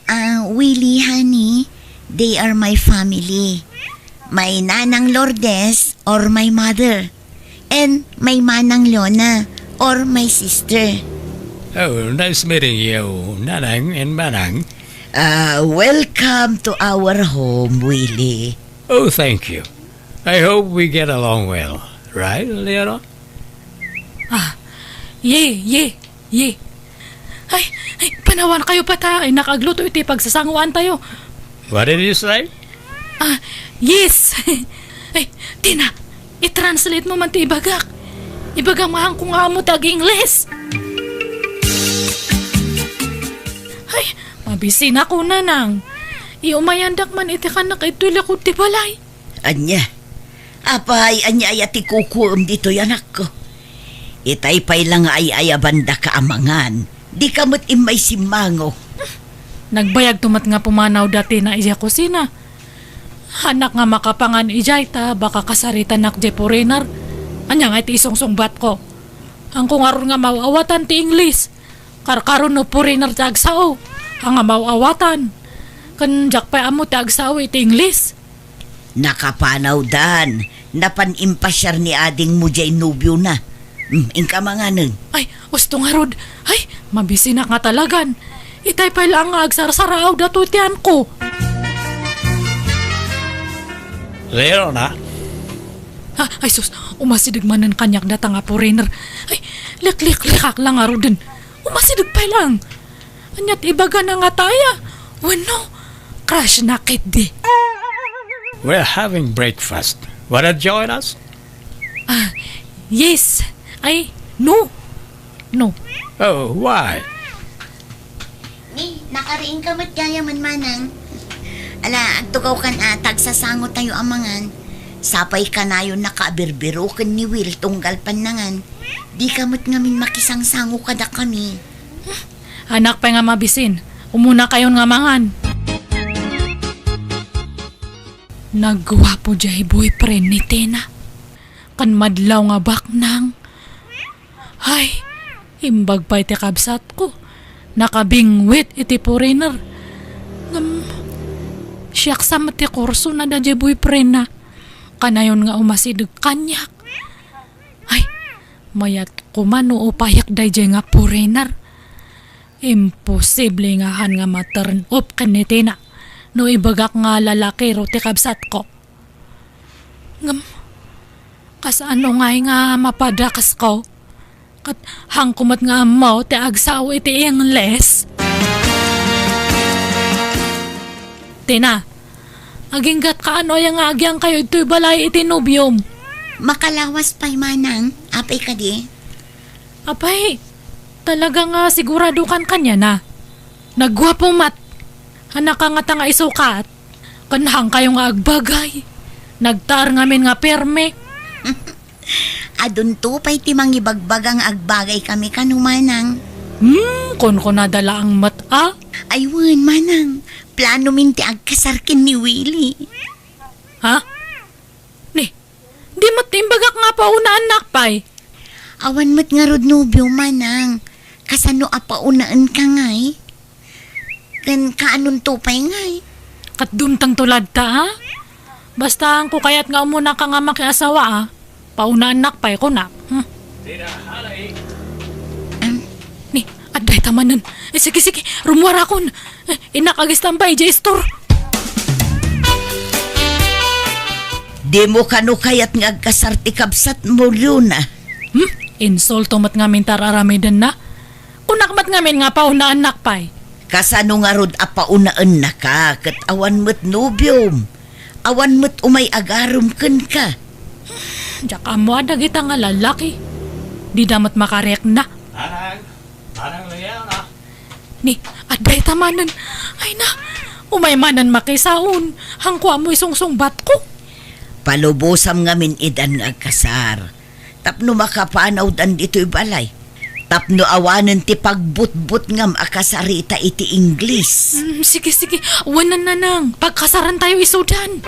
Ah, Willie, honey, they are my family. My Nanang Lourdes or my mother. And my Manang Lona or my sister. Oh, nice meeting you, Nanang and Manang. Ah, welcome to our home, Willie. Oh, thank you. I hope we get along well. Right, Leonor? Ah, ye, ye, ye. Ay, ay, panawankayo pa ta, ay, nakagluto iti pagsasanguantayo. What did you say? Ah, yes. Ay, Tina, i-translate mo man ti ibagak. Ibagam nga haanko nga ammo ti ag-Ingles. Ay, mabisinak, Nanang. Iumayandak man iti kannak iti likod ti balay. Ania? Apay, ania aya ti kukuem ditoy, anakko? Itay pay la nga ay-ayabandaka a mangan, dika met immay simmango. Nagbayagto met nga pumanawda Tina idiay kusina. Haannak nga makapangan idiay ta baka kasaritanak diay foreigner. Ania ngay ti isungsungbatko? Haanko ngarud nga maaw-awatan ti Ingles. Karkaro no foreigner ti agsao, a nga maaw-awatan. Ken diak pay ammo ti agsao iti Ingles. Nakapanawdan, napan impasiar ni adingmo diay nobiona. Hmm, inka manganen. Ay, usto ngarud. Ay, mabisinak nga talagan. Itay pay laeng nga agsarsaraawda toy ti haanko. Leonor? Ah, ay sus, umasideg manen kaniak dayta nga foreigner. Ay, likliklikak la ngaruden. Umasideg pay laeng. Ania ti ibagana nga taya? Wenno, crushna ketdi. We're having breakfast. Wanna join us? Ah, yes. Ay, no. No. Oh, why? Ni, nakariingka met gayamen, Manang. Ala, agtugawkan a ta agsasangotayo a mangan. Sapay kanayonnaka a birbiroken ni Will tunggal pannangan. Dika met ngamin makisangsango kadakami. Haannak pay nga mabisin. Umunakayon nga mangan. Nagguapo diay boyfriend ni Tina. Ken madlaw nga baknang. Ay, imbag pay ti kabsatko. Nakabingwit iti foreigner. Ngem, siak sa met ti kursona daydiay boyfriendna. Kanayon nga umasideg kaniak. Ay, mayat koma no upayak daydiay nga foreigner. Imposible nga han nga ma-turn off ken ni Tina no ibagak nga lalakiro ti kabsatko. Ngem, kasano ngay nga mapadaksko? Ket hanko met nga ammo ti agsao iti Ingles. Tina, aginggatka no aya nga agyangkayo ditoy balay iti nobiom? Makalawas pay, Manang. Apay kadi? Apay, talaga nga siguradokan kaniana? Nagguapo met. Haannaka ngata nga isukat? Ken hankayo nga agbagay. Nagtaar ngamin nga pirmi. Adunto pay ti mangibagbaga nga agbabaykami kano, Manang. Hmm, kunkunada laeng met a? Ay wen, Manang. Planomin ti agkasar ken ni Willie. Ha? Ni, di met imbagak nga paunaannak pay? Awan met ngarud nobio, Manang. Kasano a paunaenka ngay? Ken kaanonto pay ngay? Ket dumtengto latta, a? Basta haanko kayat nga umunaka nga makiasawa, a? Paunaannak pay, kunak. Hmm. Am, Ni, adda ita manen. Eh, sige, sige, rumuarakon. Eh, innak agistambay idiay istor. Dimo kano kayat nga agkasar ti kabsatmo, Leona? Hmm? Insulto met ngamin ti ar-aramidenna. Kunak met ngamin nga paunaennak pay. Kasano ngarud a paunaennaka ket awan met nobiom? Awan met umay agarem kenka? Diak ammo a dagita nga lalaki. Dida met makariekna. Manang, Manang Leona. Ni, adda ita manen. Ay na, umay manen makisaon. Hanko ammo isungsungbatko. Palubosam ngamin idan nga agkasar. Tapno makapanawdan ditoy balay. Tapno awanen ti pagbutbutngam a kasarita iti Ingles. Mm, sige, sige. Wen, Nanang. Pagkasarantayo isudan.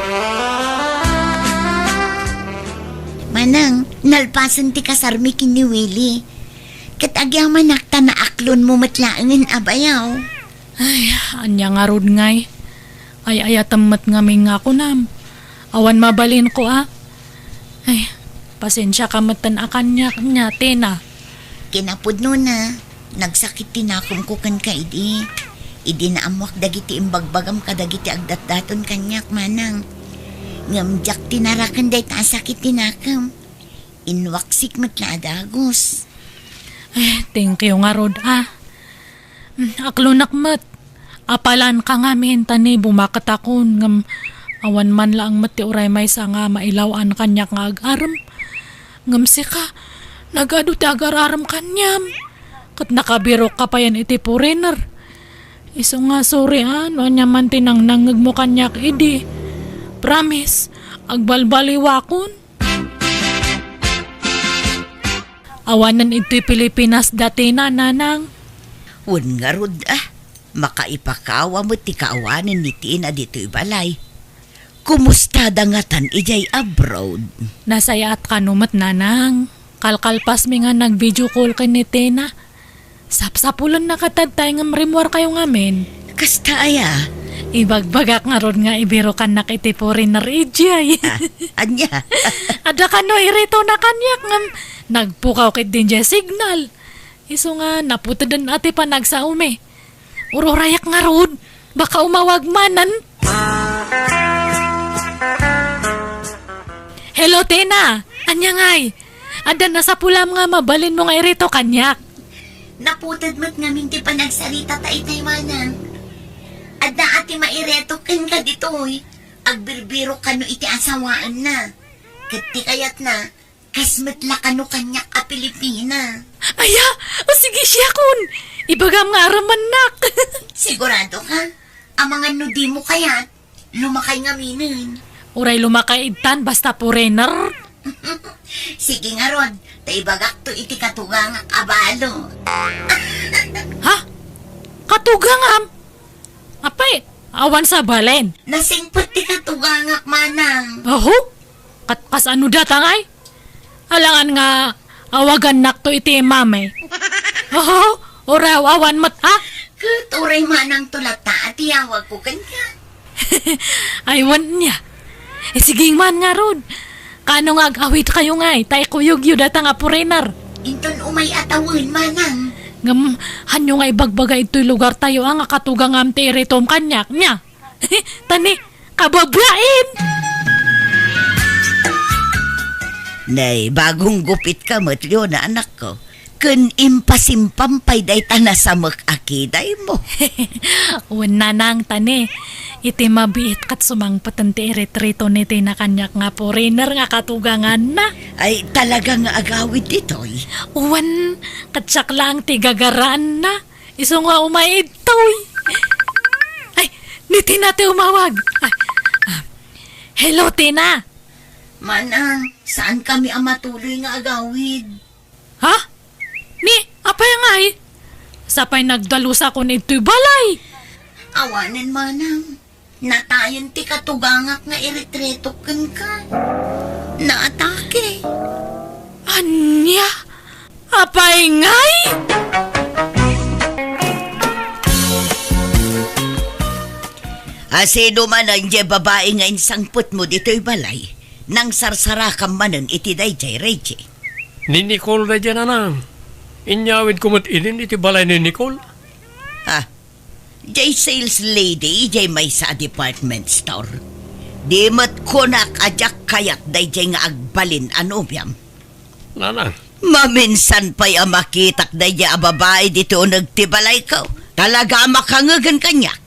Manang, nalpasen ti kasarmi ken ni Willie. Ket agyamanak ta naaklonmo met laengen a bayaw. Ay, ania ngarud ngay? Ay-ayatem met ngamin nga kunam. Awan mabalinko a. Ay, pasensiaka metten a kaniak, nia, Tina. Kinapudnona, nagsakit ti nakomko kenka idi. Idi naammoak dagiti imbagbagam kadagiti agdatdaton kaniak, Manang. Ngem diak tinaraken dayta a sakit ti nakem. Inwaksik met la a dagus. Eh, thank you ngarud, ah. Mm, aklonak met. Apalanka ngamin ta ni bumaketakon, ngem awan man laeng met ti uray maysa nga mailaw-an kaniak nga agarem. Ngem sika, nagadu ti agar-arem kaniam. Ket nakabirokka payen iti foreigner. Isu nga sorry, ah, no ania man ti nangnangngegmo kaniak idi. Promise, agbalbaliwakon. Awanen iti Pilipinas da Tina, Nanang. Wen ngarud, ah, makaipakawa met ti kaawanen ni Tina ditoy balay. Kumustada ngatan idiay abroad? Nasayaat kano met, Nanang. Kalkalpasmi nga nag-video call ken ni Tina. Sapsapulenna kadi tay ngem rimmuarkayo ngamin. Kasta aya? Ibagbagak ngarud nga ibirokannak iti foreigner idiay. Ah, ania? Adda kano iritona kaniak ngem nagpukaw ketdi idiay signal. Isu nga naputeden a ti panagsaomi. Ururayak ngarud, baka umawag manen. Hello, Tina. Ania ngay? Adda nasapulam nga mabalinmo nga irito kaniak? Naputed met ngamin ti panagsarita ta itay, Manang. Adda a ti maireto kenka ditoy. Agbirbirok kano iti asawaenna. Ket ti kayatna, kas met la kano kaniak a Pilipina. Aya, o sige, siakon. Ibagam nga arammannak. Sigurado ka? Amangan no dimo kayat, lumakay ngaminen. Uray lumakay ittan, basta foreigner. Sige ngarud, ta ibagakto iti katugangak a balo. Ha? Katugangam? Apay, awan sabalen? Nasingpet ti katugangak, Manang. Aho? Kat-, kasano data ngay? Alangan nga awagannakto iti mami. Oho, uraw awan met, ha? Ket uray manang to latta a ti awagko kenka. Ay, wen nia. Eh, sige man ngarud. Kano nga ag-awidkayo ngay, ta ikuyogyo data nga foreigner. Inton umay a tawen, Manang. Ngem, hanyo nga ibagbaga itoy lugartayo a nga katugangam ti iritom kaniak, nia? Tani, kababain! Nay, bagong gupitka met, Leona, anakko. Ken impasimpam pay dayta nasamek a kidaymo. Wen, Nanang, tani, iti mabiit ket sumangpeten ti iritreto ni Tina kaniak nga foreigner nga katuganganna. Ay, talaga nga agawid ditoy? Wen, ket siak laeng ti gagaraanna. Isu nga umay idtoy. Ay, ni Tina ti umawag. Ay, ah. Hello, Tina. Manang, saankami a matuloy nga agawid. Ha? Ni, apay ngay? Sapay nagdalusakon idtoy balay. Awanen, Manang. Natayen ti katugangak nga iritretok kenka. Naatake. Ania? Apay ngay? A, sino manen diay babai nga insangpetmo ditoy balay? Nangsarsarakam manen iti daydiay, Reggie. Ni Nicole daydiay, Nanang. Inyawidko met idin iti balay ni Nicole. Ha? Diay sales lady idiay maysa a department store. Di met kunak a diak kayat daydiay nga agbalin a nobiam. Nanang. Maminsan pay a makitak daydiay a babai ditoy uneg ti balayko. Talaga a makangegen kaniak.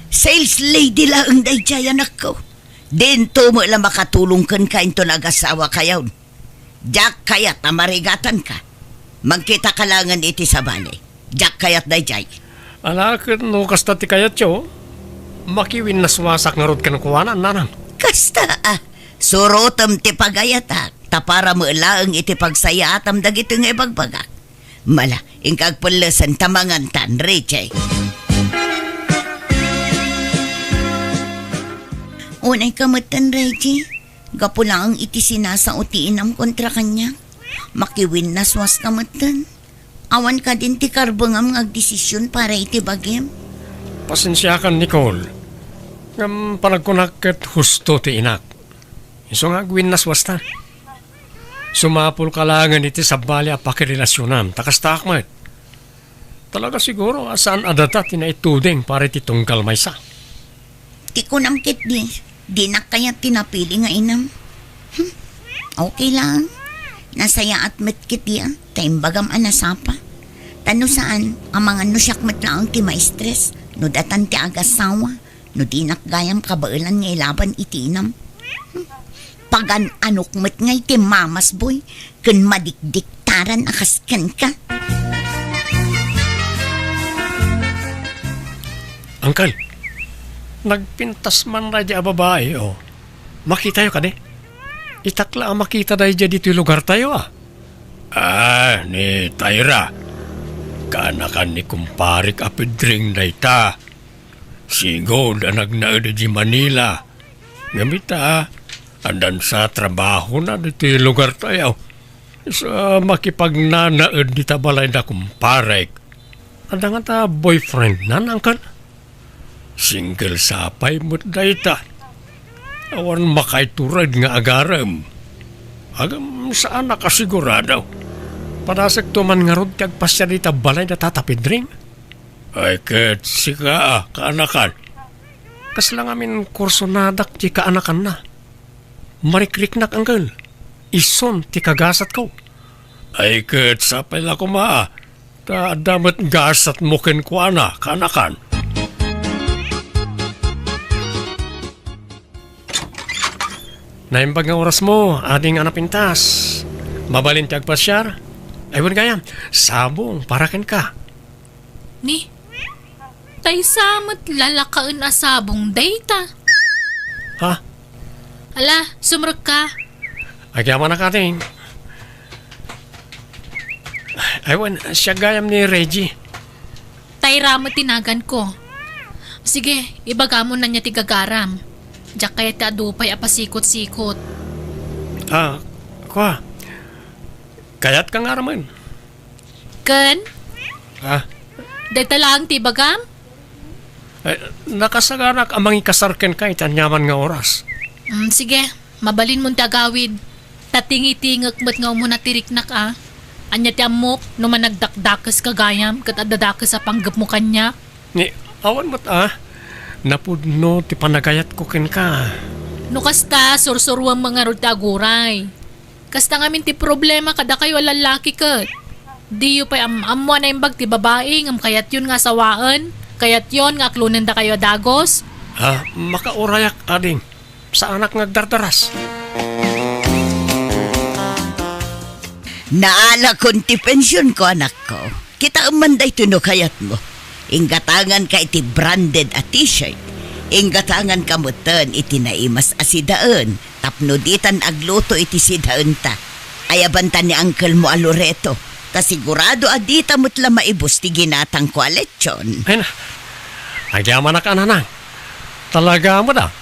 Sales lady laeng daydiay, anakko. Dinto met la makatulong kenka inton agasawakayon. Diak kayat a marigatanka. Magkitaka laengen iti sabali. Diak kayat daydiay. Ala, ket no kasta ti kayatyo, makiwinnaswasak ngarud kenkuana, nanang. Kasta a, surotem ti pagayatak, ta para met laeng iti pagsayaatam dagitoy nga ibagbagak. Mala, inka agpellesen ta mangantan, Reggie. Unayka metten, Reggie. Gapu laeng iti sinasao ti inam kontra kaniak, makiwinnaswaska metten. Awan kadin ti karbengam nga agdesision para iti bagim. Pasensiakan, Nicole. Ngem panagkunak ket husto ti inak. Isu nga agwinnaswasta. Sumapulka laengen iti sabali a pakirelasionam, ta kastaak met. Talaga siguro a saan a data ti naituding para iti tunggal maysa. Ti kunam ketdi, dinak kayat ti napili nga inam. Hmm, okay lang. Nasayaat met ketdi a, ta imbagam a nasapa. Ta no saan, amangan no siak met laeng ti maistres, no datan ti agasawa, no dinak gayam kabaelan nga ilaban iti inam. Hmm, pagan-anok met ngay ti mamasboy, ken madikdiktaran a kas kenka. Uncle, nagpintas man daydi a babai, o. Makitayo kadi? Itak la a makita daydi ditoy lugartayo, a. Ah, ni Tyra. Kaanakan ni kumparek a Pedring dayta. Sigud a nagnaed idiay Manila. Ngem ita, addan sa trabahona ditoy lugartayo. Sa makipagnanaed dita balayda kumparek. Adda ngata boyfriendna, uncle? Single sa pay met dayta. Awan makaitured nga agarem. Agam saanak a sigurado. Padasekto man ngarud ti agpasiar dita balayda Tata Pedring. Ay, ket sika, a, kaanakan. Kasla ngamin kursonadak ti kaanakanna. Marikriknak, uncle. Isun ti kagasatko. Ay, ket sapay la koma, a. Ta adda met gasatmo kenkuana, kaanakan. Naimbag nga orasmo, ading a napintas. Mabalin ti agpasiar? Ay, wen gayam, sabong para kenka. Ni, taysa met lalakaen a sabong dayta. Ha? Ala, sumrekka. Agyamanak, ading. Ay, wen, siak gayam ni Reggie. Tyra met ti naganko. Sige, ibagam no ania ti gagaram. Diak kayat ti adu pay a pasikot-sikot. Ah, kua. Kayatka nga aramen. Ken? Ah? Dayta laeng ti ibagam? Eh, nakasaganak a mangikasar kenka iti aniaman nga oras. Mm, sige, mabalinmon ti agawid. Ta tingitingek met nga umuna ti riknak, a. Ania ti ammok no managdakdakeska gayam ket adda dakes a panggepmo kaniak? Ni, awan met, a. Napudno ti panagayatko kenka. No kasta, sursuruem ngarud ti aguray. Kasta ngamin ti problema kadakayo a lallaki ket. Diyo pay am-ammo a naimbag ti babai ngem kayatyon nga asawaen, kayatyon nga aklonen dakayo a dagus. Ah, makaurayak, ading. Saanak nga agdardaras. Naalakon ti pensionko, anakko. Kitaem man daytoy no kayatmo. Inggatanganka iti branded a t-shirt. Inggatanganka metten iti naimas a sidaen tapno ditan agluto iti sidaenta. Ayabanta ni unclemo a Loreto, ta sigurado a dita met la maibus ti ginatangko a lechon. Ay na, agyamanak a nanang. Talaga met a.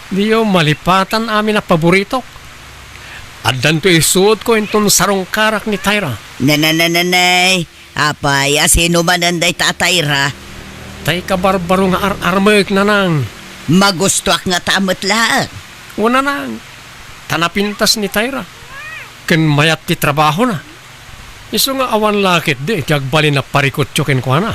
Diyo malipatan amin a paboritok. Addanto isuotko inton sarungkarak ni Tyra. Nananananay, Apay, a sino manen dayta a Tyra? Tay kabarbaro nga ar-armek, nanang. Magustoak ngata met laeng. Wen, nanang, ta napintas ni Tyra. Ken mayat ti trabahona. Isu nga awan la ketdi ti agbalin a parikutyo kenkuana.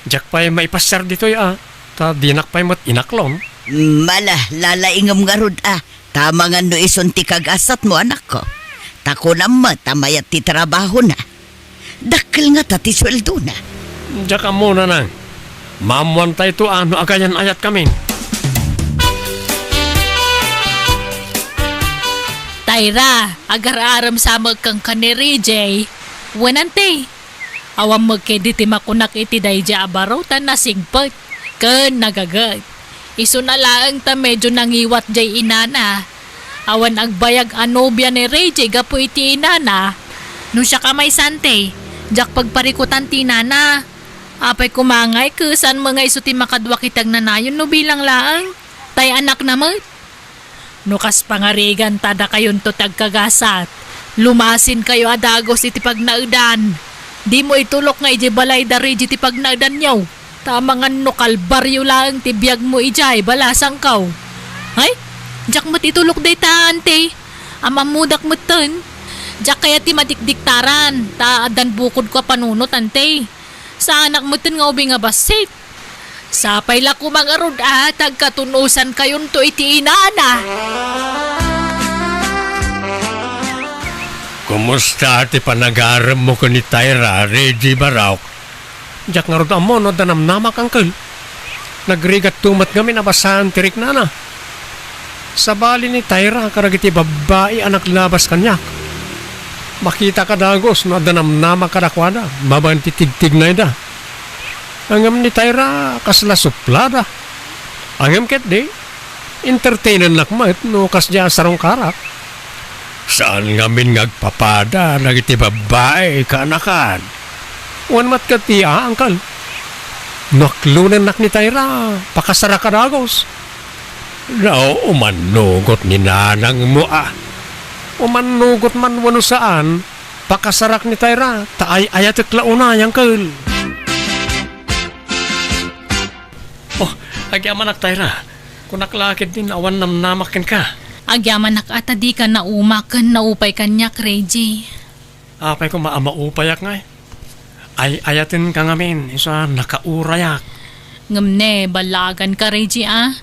Diak pay maipasiar ditoy a, ta dinak pay met inaklon. Mala, lalaingem ngarud a, ta amangan no isun ti kagasatmo, anakko. Ta kunam met a mayat ti trabahona. Dakkel ngata ti sueldona. Diak ammo, nanang. Maammoantayto a no agayan-ayatkamin. Tayra, agar-arem sa met kenka ni Ray J. Wen, ante. Awan met ketdi ti makunak iti daydiay a baro ta nasingpet ken nagaget. Isuna laeng ta medio nangiwat jay inana. Awan agbayag a nobia ni Ray J gapu iti inana. No siak a maysa, ante, diak pagparikutan ti inana. Apay koma ngay, ket saan met nga isu ti makadua ket agnanayon no bilang laeng? Tay anakna met. No kas pangarigan ta dakayonto ti agkagasat, lumasinkayo a dagus iti pagnaedan. Dimo itulok nga idiay balay da Ray J ti pagnaedanyo. Ta amangan no kalbario laeng ti biagmo idiay balasangko. Ay, diak met itulok dayta, ante. Am-ammodak metten. Diak kayat ti madikdiktaran, ta addan bukodko a panunot, ante. Saanak metten nga ubing a bassit. Sapay la koma ngarud a ta agkatunosankayonto iti inana. Kumusta ti panagaremmo ken ni Tyra, Reggie Barok? Diak ngarud ammo no adda namnamak, angkel. Nagrigatto met ngamin a basaan ti riknana. Sabali ni Tyra kadagiti babbai a naglabas kaniak. Makitak a dagus no adda namnamak kadakuada, babaen ti tigtignayda. Ngem ni Tyra, kasla suplada. Ngem ketdi, entertainennak met no kasdiay a sarungkarak. Saan ngamin nga agpapada dagiti babbai, kaanakan. Wen met ketdi, a, angkel. No aklonennak ni Tyra, pakasarak a dagus. No, umannugot ni nanangmo, a. Umannugot man wenno saan, pakasarak ni Tyra, ta ay-ayatek la unay, angkel. Oh, agyamanak, Tyra. Kunak la ketdin awan namnamak kenka. Agyamanak a ta dika naumak ken naupay kaniak, Reggie. Apay koma a maupayak ngay? Ay-ayatenka ngamin, isu a nakaurayak. Ngem ne, ballaganka, Reggie, a.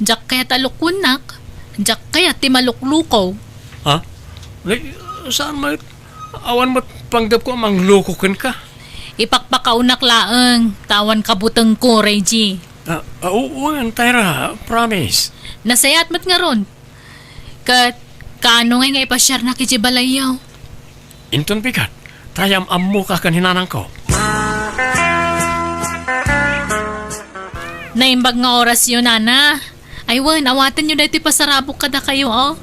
Diak kayat a lukuennak. Diak kayat ti malukluko. Ha? Nay, saan met? Awan met panggepko a mangloko kenka. Ipakpakaonak laeng, ta awan kabutengko, Reggie. Ah, ah, oo, wen, Tyra, promise. Nasayaat met ngarud. Ket, kaano ngay nga ipasiarnak idiay balayyo? Inton bigat, ta am-ammoka ken ni nanangko. Naimbag nga orasyo, nana. Ay wen, awatenyo daytoy pasarabok kadakayo, o.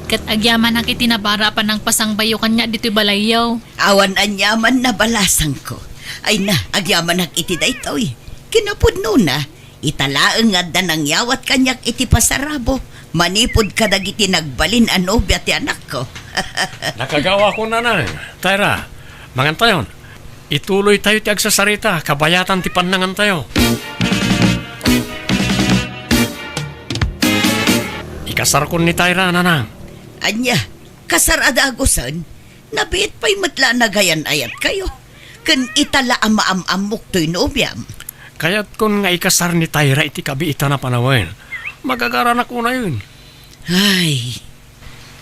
Ket agyamanak iti nabara a panangpasangbayo kaniak ditoy balayyo. Awan aniaman a balasangko. Ay na, agyamanak iti daytoy. Kinapudnona, ita laeng nga adda nangyawat kaniak iti pasarabok manipud kadagiti nagbalin a nobia ti anakko. Nakagawakon, nanang. Tyra, mangantayon. Ituloytayo ti agsasarita, kabayatan ti pannangantayo. Ikasarkon ni Tyra, nanang. Ania, kasar a dagusen? Nabiit pay met la a nagayan-ayatkayo. Ken ita la a maam-ammok toy nobiam. Kayatkon nga ikasar ni Tyra iti kabiitan a panawen. Magagaranak unayen. Ay.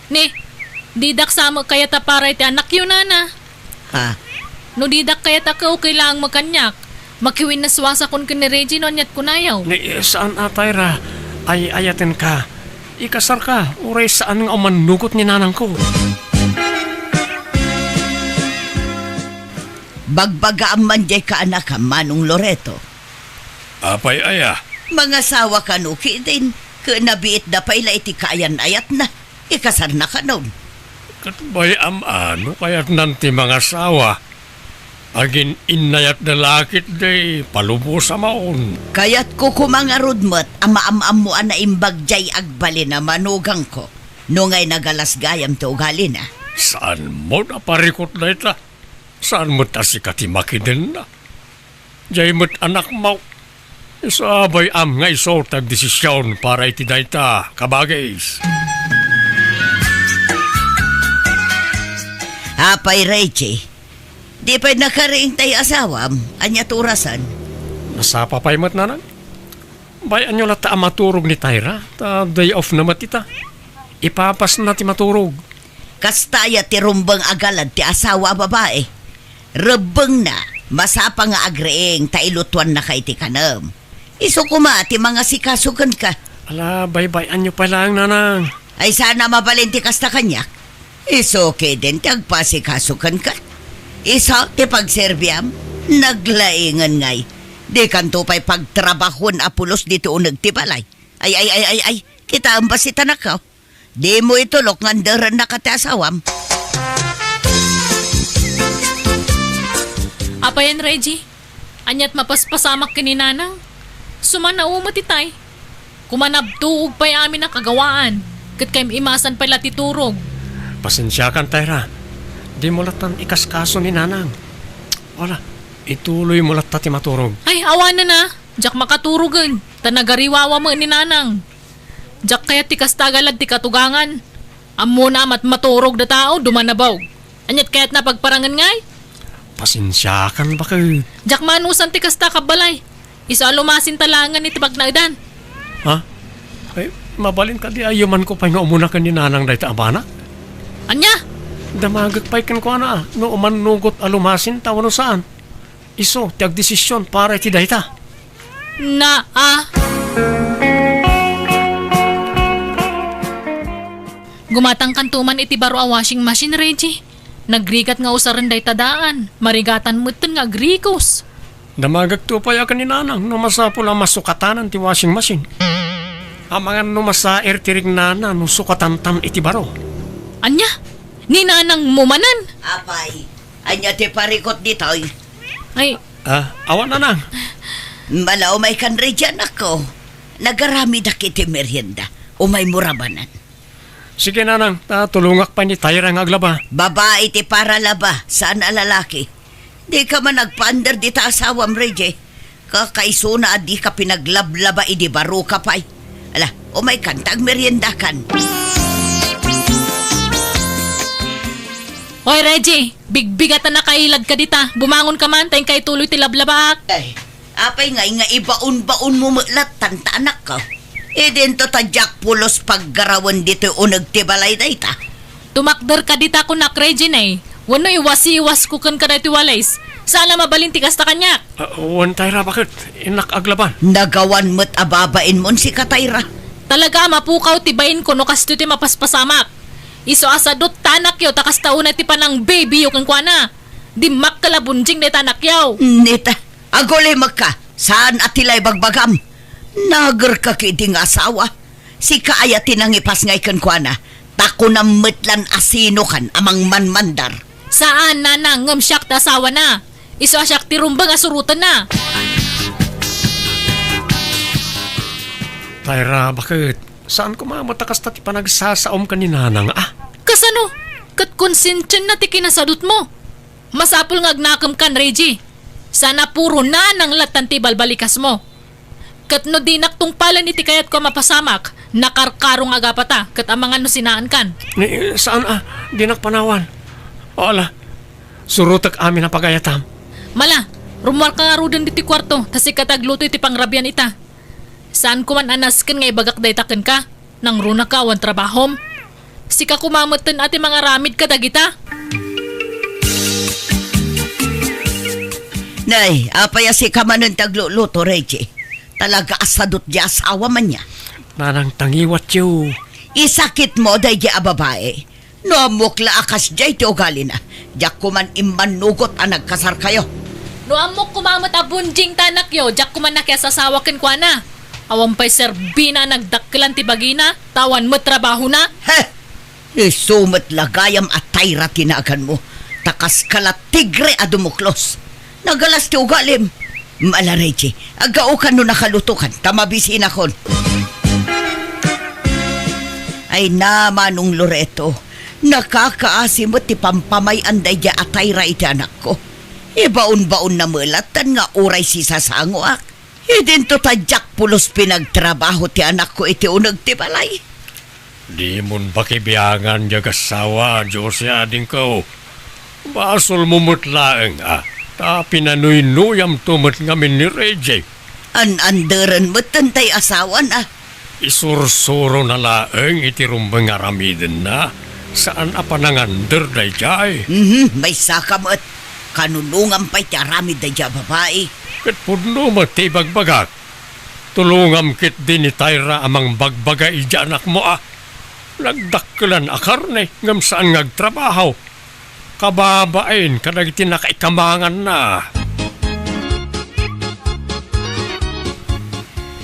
Ni, didak sa met kayat a para iti anakyo, nana. Ha? No didak kayat a kaukay laeng met kaniak, makiwinnaswasakon ken ni Reggie no aniat kunayo. Ni, saan a, Tyra. Ay-ayatenka. Ikasarka, uray saan nga umannugot ni nanangko. Bagbagaam man diay kaanakam, Manong Loreto. Apay aya? Mangasawa kano ketdin, ket nabiitda pay la iti kaayan-ayatna. Ikasarna kanon. Ket bay-am a no kayatnan ti mangasawa. Agin-innayatda la ketdi, palubosa maon. Kayatko koma ngarud met a maam-ammo a naimbag diay agbalin a manugangko. No ngay nagalas gayam ti ugalina. Saan met a parikut dayta? Saan met a sika ti makidenna? Diay met anakmo. Isu a bay-am nga isu ti agdesision para iti dayta, kabagis. Apay, Reggie, di pay nakariing tay asawam? Ania ti orasan? Nasapa pay met, nanang. Bay-anyo latta a maturog ni Tyra, ta day off na met ita. Ipapasna ti maturog. Kasta aya ti rumbeng a galad ti asawa a babai. Rebbengna, masapa nga agriing ta ilutuannaka iti kanem. Isu koma ti mangasikaso kenka. Ala, baybay-anyo pay laeng, nanang. Ay, saan a mabalin ti kasta kaniak. Isu ketdin ti agpasikaso kenka. Isu ti pagserbiam, naglaingen ngay. Dikanto pay pagtrabahoen a pulos ditoy uneg ti balay. Ay, ay, ay, ay, ay, kitaem basi ti anakko. Dimo itulok nga anderennaka ti asawam. Apayen, Reggie? Aniat mapaspasamak ken ni Nanang? Sumannao met itay. Koma nabtuog pay amin a kagawaan, ket kaim-imasan pay la ti turog. Pasensiakan, Tyra. Dimo lattan ikaskaso ni Nanang. Wala, ituloymo latta ti maturog. Ay, awanen a. Diak makaturogen, ta nagariwawa met ni Nanang. Diak kayat ti kasta a galad ti katugangan. Ammona a matmaturog da tao, duman a baog. Aniat kayatna a pagparangen ngay? Pasensiakan, baket. Diak manusan ti kasta a kabbalay. Isu a lumasinta laengen iti pagnaedan. Ha? Ay, mabalin kadi a yumanko pay nga umuna ken ni Nanang dayta a banak? Ania? Damagek pay kenkuana a no umannugot a lumasinta wenno saan. Isu ti agdesision para iti dayta. Naa. Gumatangkanto man iti baro a washing machine, Reggie. Nagrigat nga usaren dayta daan. Marigatan metten nga agrikos. Damagekto pay a ken ni Nanang no masapul a masukatanan ti washing machine. Amangan no masair ti rignana no sukatantan iti baro. Ania? Ni Nanangmo manen? Apay, ania ti parikut ditoy? Ay. Ah, awan, Nanang. Mala, umaykan, Reggie, anakko. Nagaramidak iti merienda. Umaymo rabanen. Sige, Nanang, ta tulongak pay ni Tyra nga aglaba. Babai ti paralaba, saan a lalaki. Dika man agpander dita asawam, Reggie. Kakaisuna a dika pinaglablaba idi baroka pay. Ala, umaykan ta agmeriendakan. Oy, Reggie, bigbigatan a kailadka dita. Bumangonka man, ta inka ituloy ti lablabaak. Ay, apay ngay nga ibaon-baonmo met lattan ta anakko? Idinto ta diak pulos paggarawen ditoy uneg ti balay dayta. Tumakderka dita kunak, Regine. Wenno iwasiwasko kenka daytoy walis. Saan a mabalin ti kasta kaniak. Ah, wen, Tyra, baket? Innak aglaban. Nagawan met a babainmon sika, Tyra. Talaga a mapukaw ti bainko no kastoy ti mapaspasamak. Isu a sadut ta anakyo ta kasta unay ti panang-babyyo kenkuana. Dimmakkel a bunjing dayta anakyo. Nita, agulimekka. Saan a ti la ibagbagam? Nagerka ketdi nga asawa. Sika aya ti nangipasngay kenkuana, ta kunam met lan a sinokan a mangmanmandar. Saan, Nanang, ngem siak ti asawana. Isu a siak ti rumbeng a surotenna. Tyra, baket? Saan koma met a kasta ti panagsasaom ken ni Nanang, a? Kasano? Ket konsensianna ti kinasadutmo. Masapul nga agnakemkan, Reggie. Saan a puro Nanang lattan ti ibalbalikasmo. Ket no dinak tungpalen iti kayatko a mapasamak, nakarkaro nga agapata, ket amangan no sinaankan. Ni, saan a, dinak panawan. O, ala, surotek amin a pagayatam. Mala, rummuarka ngaruden ditoy kuarto, ta sika ti agluto iti pangrabian ita. Saanko man a nasken nga ibagak dayta kenka. Nangrunaka awan trabahom? Sika koma metten a ti mangaramid kadagita? Nay, apay a sika manen ti agluluto, Reggie? Talaga a sadut diay asawam ania. Nanang, tangiwatyo. Isakitmo daydiay a babai. No ammok la a kasdiay ti ugalina, diak koman immannugot a nagkasarkayo. No ammok koma met a bunjing ti anakyo, diak koman nakiasasawa kenkuana. Awan pay serbina a nagdakkelan ti bagina, ta awan met trabahona. He! Isu met la gayam a Tyra ti naganmo, ta kaska la tigre a dumuklos. Nagalas ti ugalim. Mala, Reggie, aggaokan no nakalutokan, ta mabisinakon. Ay na, Manong Loreto, nakakaasi met ti pampamay-an daydiay a Tyra iti anakko. Ibaon-baonna met lattan nga uray sisasangoak. Idinto ta diak pulos pinagtrabaho ti anakko iti uneg ti balay. Dimon pakibiangan diay agassawa, Jose, adingko. Basolmo met laeng a ta pinanuynuyamto met ngamin ni Reggie. An-anderen metten tay asawan, a. Isursurona laeng iti rumbeng nga aramidenna. Saan a panangander daydiay. Mhm, maysaka met. Kanunongam pay ti aramid daydiay a babai. Ket pudno met ti ibagbagak. Tulongam ketdi ni Tyra a mangbagbaga idiay anakmo, a. Nagdakkelan a karne ngem saan nga agtrabaho. Kababain kadagiti nakaikamanganna.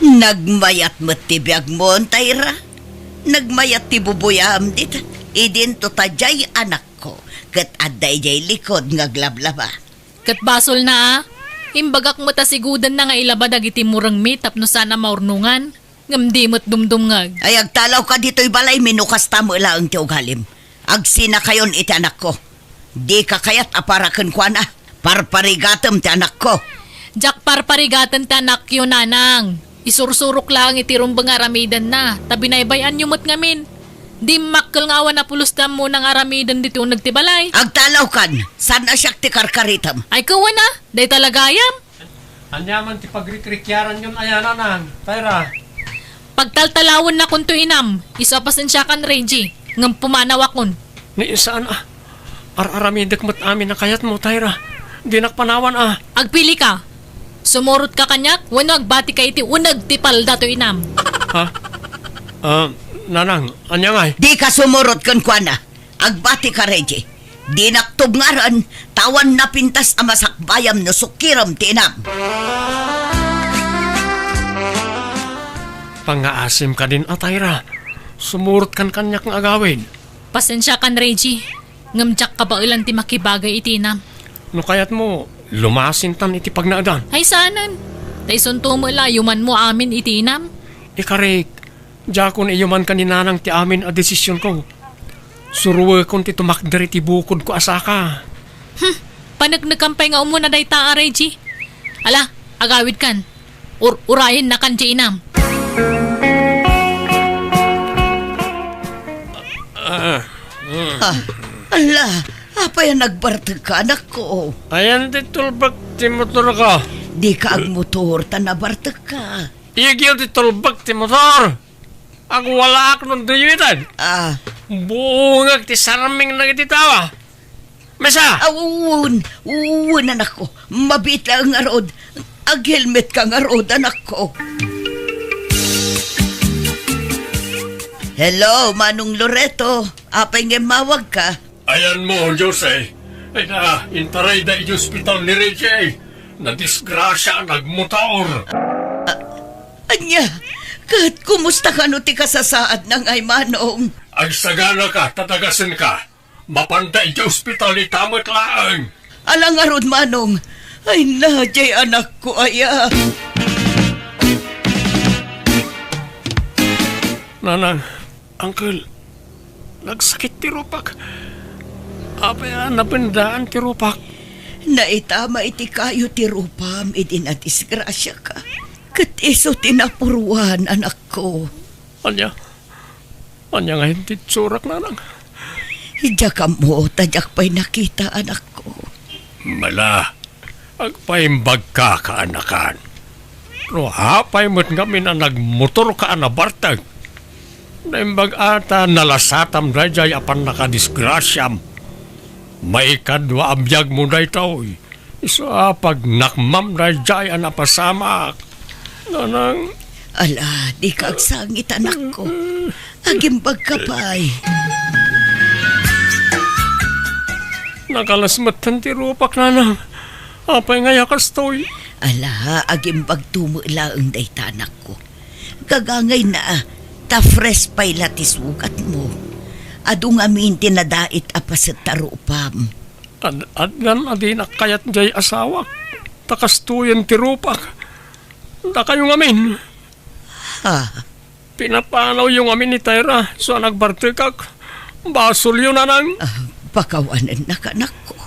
Nagmayat met ti biagmo, Tyra. Nagmayat ti bubuyam dita. Idinto ta diay anakko, ket adda idiay likod nga aglablaba. Ket basolna, a. Imbagak met a sigudenna nga ilaba dagiti murengmi tapno saan a maurnongan. Ngem di met dumdumngeg. Ay, agtalawka ditoy balaymi no kasta met laeng ti ugalim. Agsinakayon iti anakko. Dika kayat a para kenkuana. Parparigatem ti anakko. Diak parparigaten ti anakyo, nanang. Isursurok laeng iti rumbeng nga aramidenna, ta binaybay-anyo met ngamin. Dimmakkel nga awan a pulos ti ammona nga aramiden ditoy uneg ti balay. Agtalawkan, saan a siak ti karkaritem. Ay, kawana, dayta la gayam. Ania man ti pagrikrikiaranyon aya, nanang, Tyra? Pagtaltalawennakonto, inam, isu a pasensiakan, Reggie, ngem pumanawakon. Ni saan a. Ar-aramidek met amin a kayatmo, Tyra. Dinak panawan a. Agpilika. Sumurotka kaniak wenno agbatika iti uneg ti palda to, inam. Ha? Ah, nanang, ania ngay? Dika sumurot kenkuana. Agbatika, Reggie. Dinak tubngaren, ta awan napintas a masakbayam no sukirem ti inam. Pangngaasim kadin a, Tyra. Sumurotkan kaniak nga agawid. Pasensiakan, Reggie. Ngem diak kabaelan ti makibagay iti inam. No kayatmo, lumasintan iti pagnaedan. Ay, saanen. Ta isunto met la a iyumanmo amin iti inam. Ikarik, diakon iyumanka ni nanang ti amin a desisionko. Suroekon ti tumakder iti bukodko a saka. Hmm, paneknekam pay nga umuna dayta a, Reggie. Ala, agawidkan. Ur-, urayennakan ti inam. Ah, mm. Ah, ala, apay a nagbartekka, anakko? Ayan ti tulbek ti motorko. Dika agmotor ta nabartekka. Igyo ti tulbek ti motor. Agwalaak no diyo ited. Ah. Buongek ti sarming dagiti tao. Mesa! Ah, wen, wen, anakko. Mabiit laeng ngarud. Aghelmetka ngarud, anakko. Hello, Manong Loreto. Apay nga immawagka? Ayanmo, Jose. Ay na, intarayda iti ospital ni Richie. Nadisgrasia, nagmotor. Ah, ania? Ket kumusta kano ti kasasaadna ngay, Manong? Agsaganaka, ta dagasenka. Mapanda idiay ospital ita met laeng. Ala ngarud, Manong. Ay na, diay anakko aya. Nanang, Uncle, nagsakit ti rupak. Apay a napendaan ti rupak? Naitama iti kayo ti rupam idi nadisgrasiaka. Ket isu ti napuruan, anakko. Ania? Ania ngayen ti itsurak, nanang? Diak ammo ta diak pay nakita, anakko. Mala, agpaimbagka, kaanakan. No apay met ngamin a nagmotorka a nabartek? Naimbag a ta nalasatam daydiay a pannakadisgrasiam. Maikadua a biagmo daytoy. Isu a pagnakmam daydiay a napasamak. Nanang. Ala, dika agsangit, anakko. Agimbagka pay. Nakalasmetten ti rupak, nanang. Apay ngay a kastoy? Ala, agimbagto met laeng dayta, anakko. Gagangayna, ta fresh pay la ti sugatmo. Adu ngamin ti nadait a paset ta rupam. Ad-, addan a dinak kayat diay asawak, ta kastoyen ti rupak. Dakayo ngamin. Ha? Pinapanawyo ngamin ni Tyra, isu a nagbartekak. Basolyo, nanang. Ah, pakawanennaka, anakko.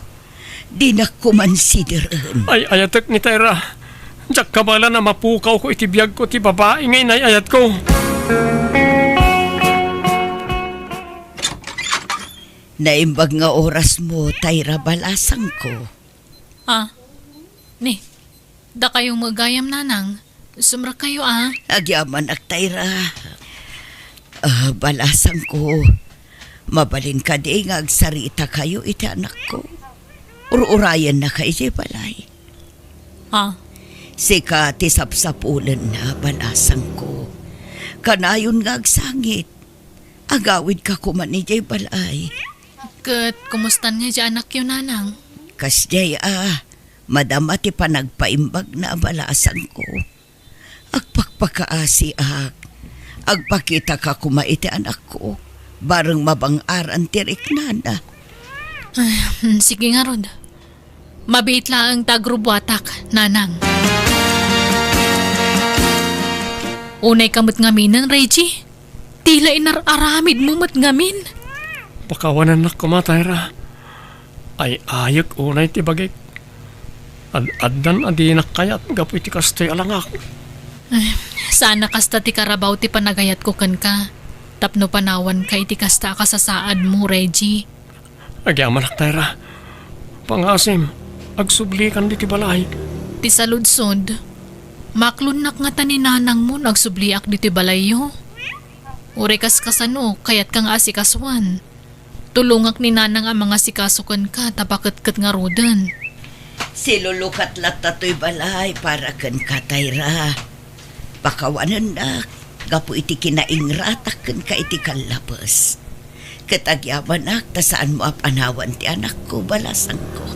Dinak koman sideren. Ay-ayatek ni Tyra. Diak kabaelan a mapukawko iti biagko ti babai nga inay-ayatko. Naimbag nga orasmo, Tyra, balasangko. Ah, ni, dakayo met gayam, nanang. Sumrek kayo, a. Agyamanak, Tayra. A, balasangko, mabalin kadi nga agsaritakayo iti anakko? Ur-urayennaka idiay balay. A? Sika ti sapsapulenna, balasangko. Kanayon nga agsangit. Agawidka koma idiay balay. Ket kumustan nga diay anakyo, nanang? Kasdiay a, madama ti panagpaimbagna a balasangko. Agpakpakaasiak. Agpakitaka koma iti anakko. Bareng mabang-aran ti riknana. Ay, hmm, sige ngarud. Mabiit laeng ta agrubuatak, nanang. Unay ka met ngaminen, Reggie. Tila inar-aramidmo met ngamin. Pakawanennak koma, Tayra. Ay-ayek unay ti bagik. Ad-addan a dinak kayat gapu iti kastoy a langak. Ay, saan a kasta ti karabaw ti panagayatko kenka. Tapno panawanka iti kasta a kasasaadmo, Reggie. Agyamanak, Tayra. Pangasim, agsublikan ditoy balay. Ti saludsod, maklonnak ngata ni nanangmo no agsubliak ditoy balayyo? Uray kas kasano, kayatka nga asikasuan. Tulongak ni nanang a mangasikaso kenka ta paketket ngaruden. Silulukat latta toy balay para kenka, Tayra. Pakawanennak gapu iti kinaingratak kenka iti kallabes. Ket agyamanak ta saanmo a panawan ti anakko, balasangko.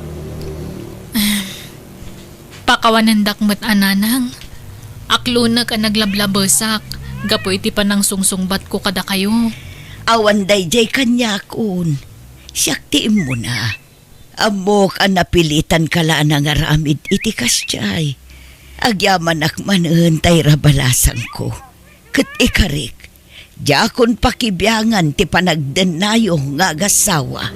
Pakawanendak met a, nanang. Aklonek a naglablabesak gapu iti panangsungsungbatko kadakayo. Awan daydiay kaniakon. Siak ti immuna. Ammok a napilitanka la a nangaramid iti kasdiay. Agyamanak manen, Tayra, balasangko. Ket ikarik, diakon pakibiangan ti panagdennayo nga agassawa.